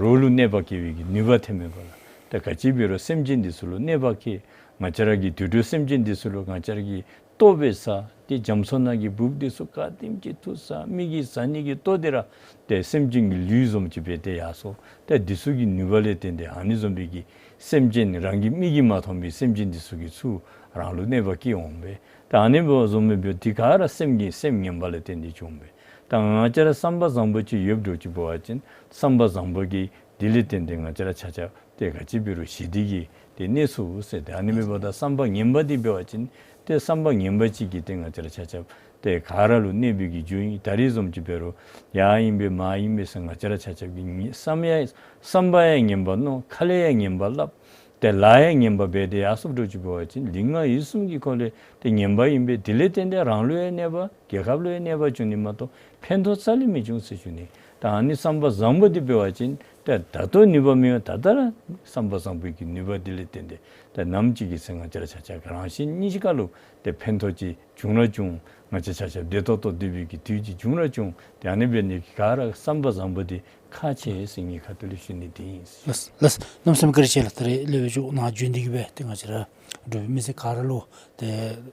རོགས་ལུ་གནོད་པ་བཀལ་བའི་གི་ནུས་པ་ཐོན་མི་འབདཝ་ལས། ཏེ་ག་ཅི་འབད་རུང་སེམས་ཅན་འདི་ཚུ་ལུ་གནོད་པ་བཀལ། ང་བཅས་ར་གི་དུད་འགྲོ་སེམས་ཅན་འདི་ཚུ་ལུ་ང་བཅས་ར་གི་ལྟོ་འབད་ས་ཏེ་རྒྱ་མཚོ་ནང་གི་འབུཔ་འདི་ཚུ་ག་དེམ་ཅིག་འཐུ་ས་མི་གི་ཟ་ནི་གི་ལྟོ་འདི་ར་ཏེ་སེམས་ཅན་གྱི་ལུས་བཟུམ་ཅིག་འབད་དེ་ཡར་སོང་། ཏེ་འདི་ཚུ་གི་ནུས་པ་ལས་བརྟེན་ཏེ་ཨ་ནི་བཟུམ་སྦེ་གི་སེམས་ཅན་རང་གི་མིག་གིས་མ་མཐོང་བའི་སེམས་ཅན་འདི་ཚུ་གིས་ཚུར་རང་ལུ་གནོད་པ་བཀལ་འོང་པས། ད་ཨ་ནི་འབདཝ་བཟུམ་སྦེ་འདི་ག་ར་སེམས་ཀྱི་སེམས་ངན་པ་ལས་བརྟེན་ཏེ་བྱུང་པས། ད་ང་བཅས་ར་བསམ་པ་བཟང་པོ་ཅིག་ཡོདཔ་འདྲཝ་ཅིག་འབད་བ་ཅིན་བསམ་པ་བཟང་པོ་གི་འདི་ལས་བརྟེན་ཏེ་ང་བཅས་ར་ཆ་ཁྱབ་ཏེ་ག་ཅི་འབད་རུང་ཞི་བདེ་གི་ཏེ་གནས་ཚུགས་ཟེར། ཏེ་ཨ་ནི་མེན་པར་ད་བསམ་པ་ངན་པ་འདི་འབད་བ་ཅིན་ཏེ་བསམ་པ་ངན་པ་ཅིག་གིས་ཏེ་ང་བཅས་ར་ཆ་ཁྱབ་ཏེ་ག་ར་ལུ་གནོད་པའི་གི་རྒྱུ་ཨིན། ད་རེས་བཟུམ་ཅིག་འབད་རུང་ཡར་ཨིན་པས་མར་ཨིན་པས་ཟེར་ང་བཅས་ར་ཆ་ཁྱབ་ཀྱིས་བསམ་ཡང་བསམ་པ་ཡང་ངན་པ་མནོ། ཁ་ལས་ཡང་ངན་པ་སླབ། ཏེ་ལཱ་ཡང་ངན་པ་འབད་དེ་ཡར་སོངམ་འདྲཝ་ཅིག་འབད་བ་ཅིན་ལུས་ངག་ཡིད་གསུམ་གྱི་སྐོར་ལས་ཏེ་ངན་པ་ཨིན་པས། དེ་ལས་བརྟེན་ཏེ་རང་ལུ་ཡང་གནོད་པ་རྒྱལ་ཁབ་ལུ་ཡང་གནོད་པ་བྱུང་ནི་མ་གཏོགས་ཕན་ཐོགས་རྩ་ལས་མི་འབྱུང་ཟེར་ཞུ་ནི། ད་ཨ་ནི་བསམ་པ་བཟང་པོ་འདི་འབད་བ་ཅིན་ཏེ་ད་ལྟོ་ནུས་པ་མེད་པར་ད་ལྟོ་ར་བསམ་པ་བཟང་པོའི་གི་ནུས་པ་འདི་ལས་བརྟེན་ཏེ་ཏེ་ནམ་ཅིག་གི་ཚེ་ང་བཅས་ར་ཆ་ཁྱབ་ཀྱི་རང་གཞན་གཉིས་ཀ་ལུ་ཏེ་ཕན་ཐོགས་ཅིག་བྱུང་ར་བྱུང་། ང་བཅས་ཆ་ཁྱབ་བདེ་ཏོག་ཏོ་སྡོད་པའི་གི་དུས་ཅིག་བྱུང་ར་བྱུང་། ཏེ་ཨ་ནི་འབད་ནི་ག་ར་བསམ་པ་བཟང་པོ་འདི་ཁག་ཆེ་ཟེར་ངེའི་ཁ་ཐུག་ལས་ཞུ་ནི་འདི་ཨིན། ལགས་ལགས། གནམ་མེད་ས་མེད་བཀའ་དྲིན་ཆེ་ལགས། ད་རེས་སློབ་དཔོན་མཆོག་ནཱ་བྱོན་ཏེ་གིས་སྦེ་ཏེ་ང་བཅས་ར་འབྲུག་པའི་མི་སེར་ག་ར་ལུ་ཏེ་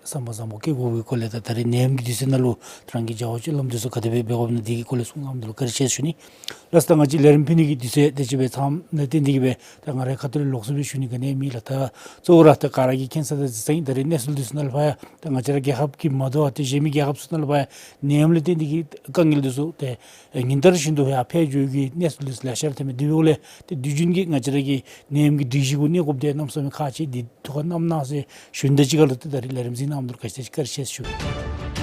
བསམ་པ་བཟང་པོ་བསྐྱེད་དགོ་པའི་སྐོར་ལས་ད་ད་རེས་ནད་ཡམས་ཀྱི་དུས་ཚོད་ནང་ལུ་ཏེ་རང་གི་བྱ་བ་སྤྱོད་ལམ་འདི་ཚུ་ག་དེ་སྦེ་འབད་དགོཔ་ཨིན་ན་འདི་གི་སྐོར་ལས་གསུང་གནངམ་འདི་ལུ་བཀའ་དྲིན་ཆེ་ཞུ་ནི། ལགས་སོ། ད་ང་བཅས་ལས་རིམ་ཕུལ་ནི་གི་དུས་ཚོད་དེ་ཅིག་སྦེ་ཚངམ་ལས་བརྟེན་ཏེ་གིས་སྦེ་ད་ང་རའི་ཁ་ཐུག་ལས་ལོགས་སུ་སྦེ་ཞུ་ནི་ག་ནི་མེད་ལགས། ད་གཙོ་བོ་ར་ད་ག་ར་གིས་མཁྱེན་གསལ་ད་གཟིགས་ས་ཨིན། ད་རེས་གནས་ཚུལ་འདི་ཚུ་ནང་ལུ་ཕར་ཡང་ད་ང་བཅས་ར་རྒྱལ་ཁབ་ཀྱི་མ་དོ་བར་ཏེ་གཞན་མི་རྒྱལ་ཁབ་ཚུ་ནང་ལུ་ཕར་ཡང་ནད་ཡམས་ལས་བརྟེན་ཏེ་གིས་དཀའ་ངལ་འདི་ཚུ་ཏེ་ཉིན་ལྟར་བཞིན་དུ་ཡར་འཕེལ་འགྱོ་བའི་གི་གནས་ཚུལ་འདི་ཚུ་ལེ་ཤ་ར་ཐོན་མས། དེ་འབདཝ་ལས་ཏེ་དུས་རྒྱུན་གྱི་ང་བཅས་ར་གི་ནད་ཡམས་ཀྱི་སྒྲིག་གཞི་གུ་གནས་དགོཔ་འདི་གནམ་མེད་ས་མེད་ཁག་ཆེ། འདི་ཐུགས་ཁར་བསྣམ་གནང་ཟེར་ཞུ་ནི་དང་གཅིག་ཁར་ལུ་ཏེ་ད་རེས་ལས་རིམ་གཟིགས་གནང་མི་འདི་ལུ་བཀའ་དྲིན་ཆེ་བཀའ་དྲིན་ཆེ་ཞུ།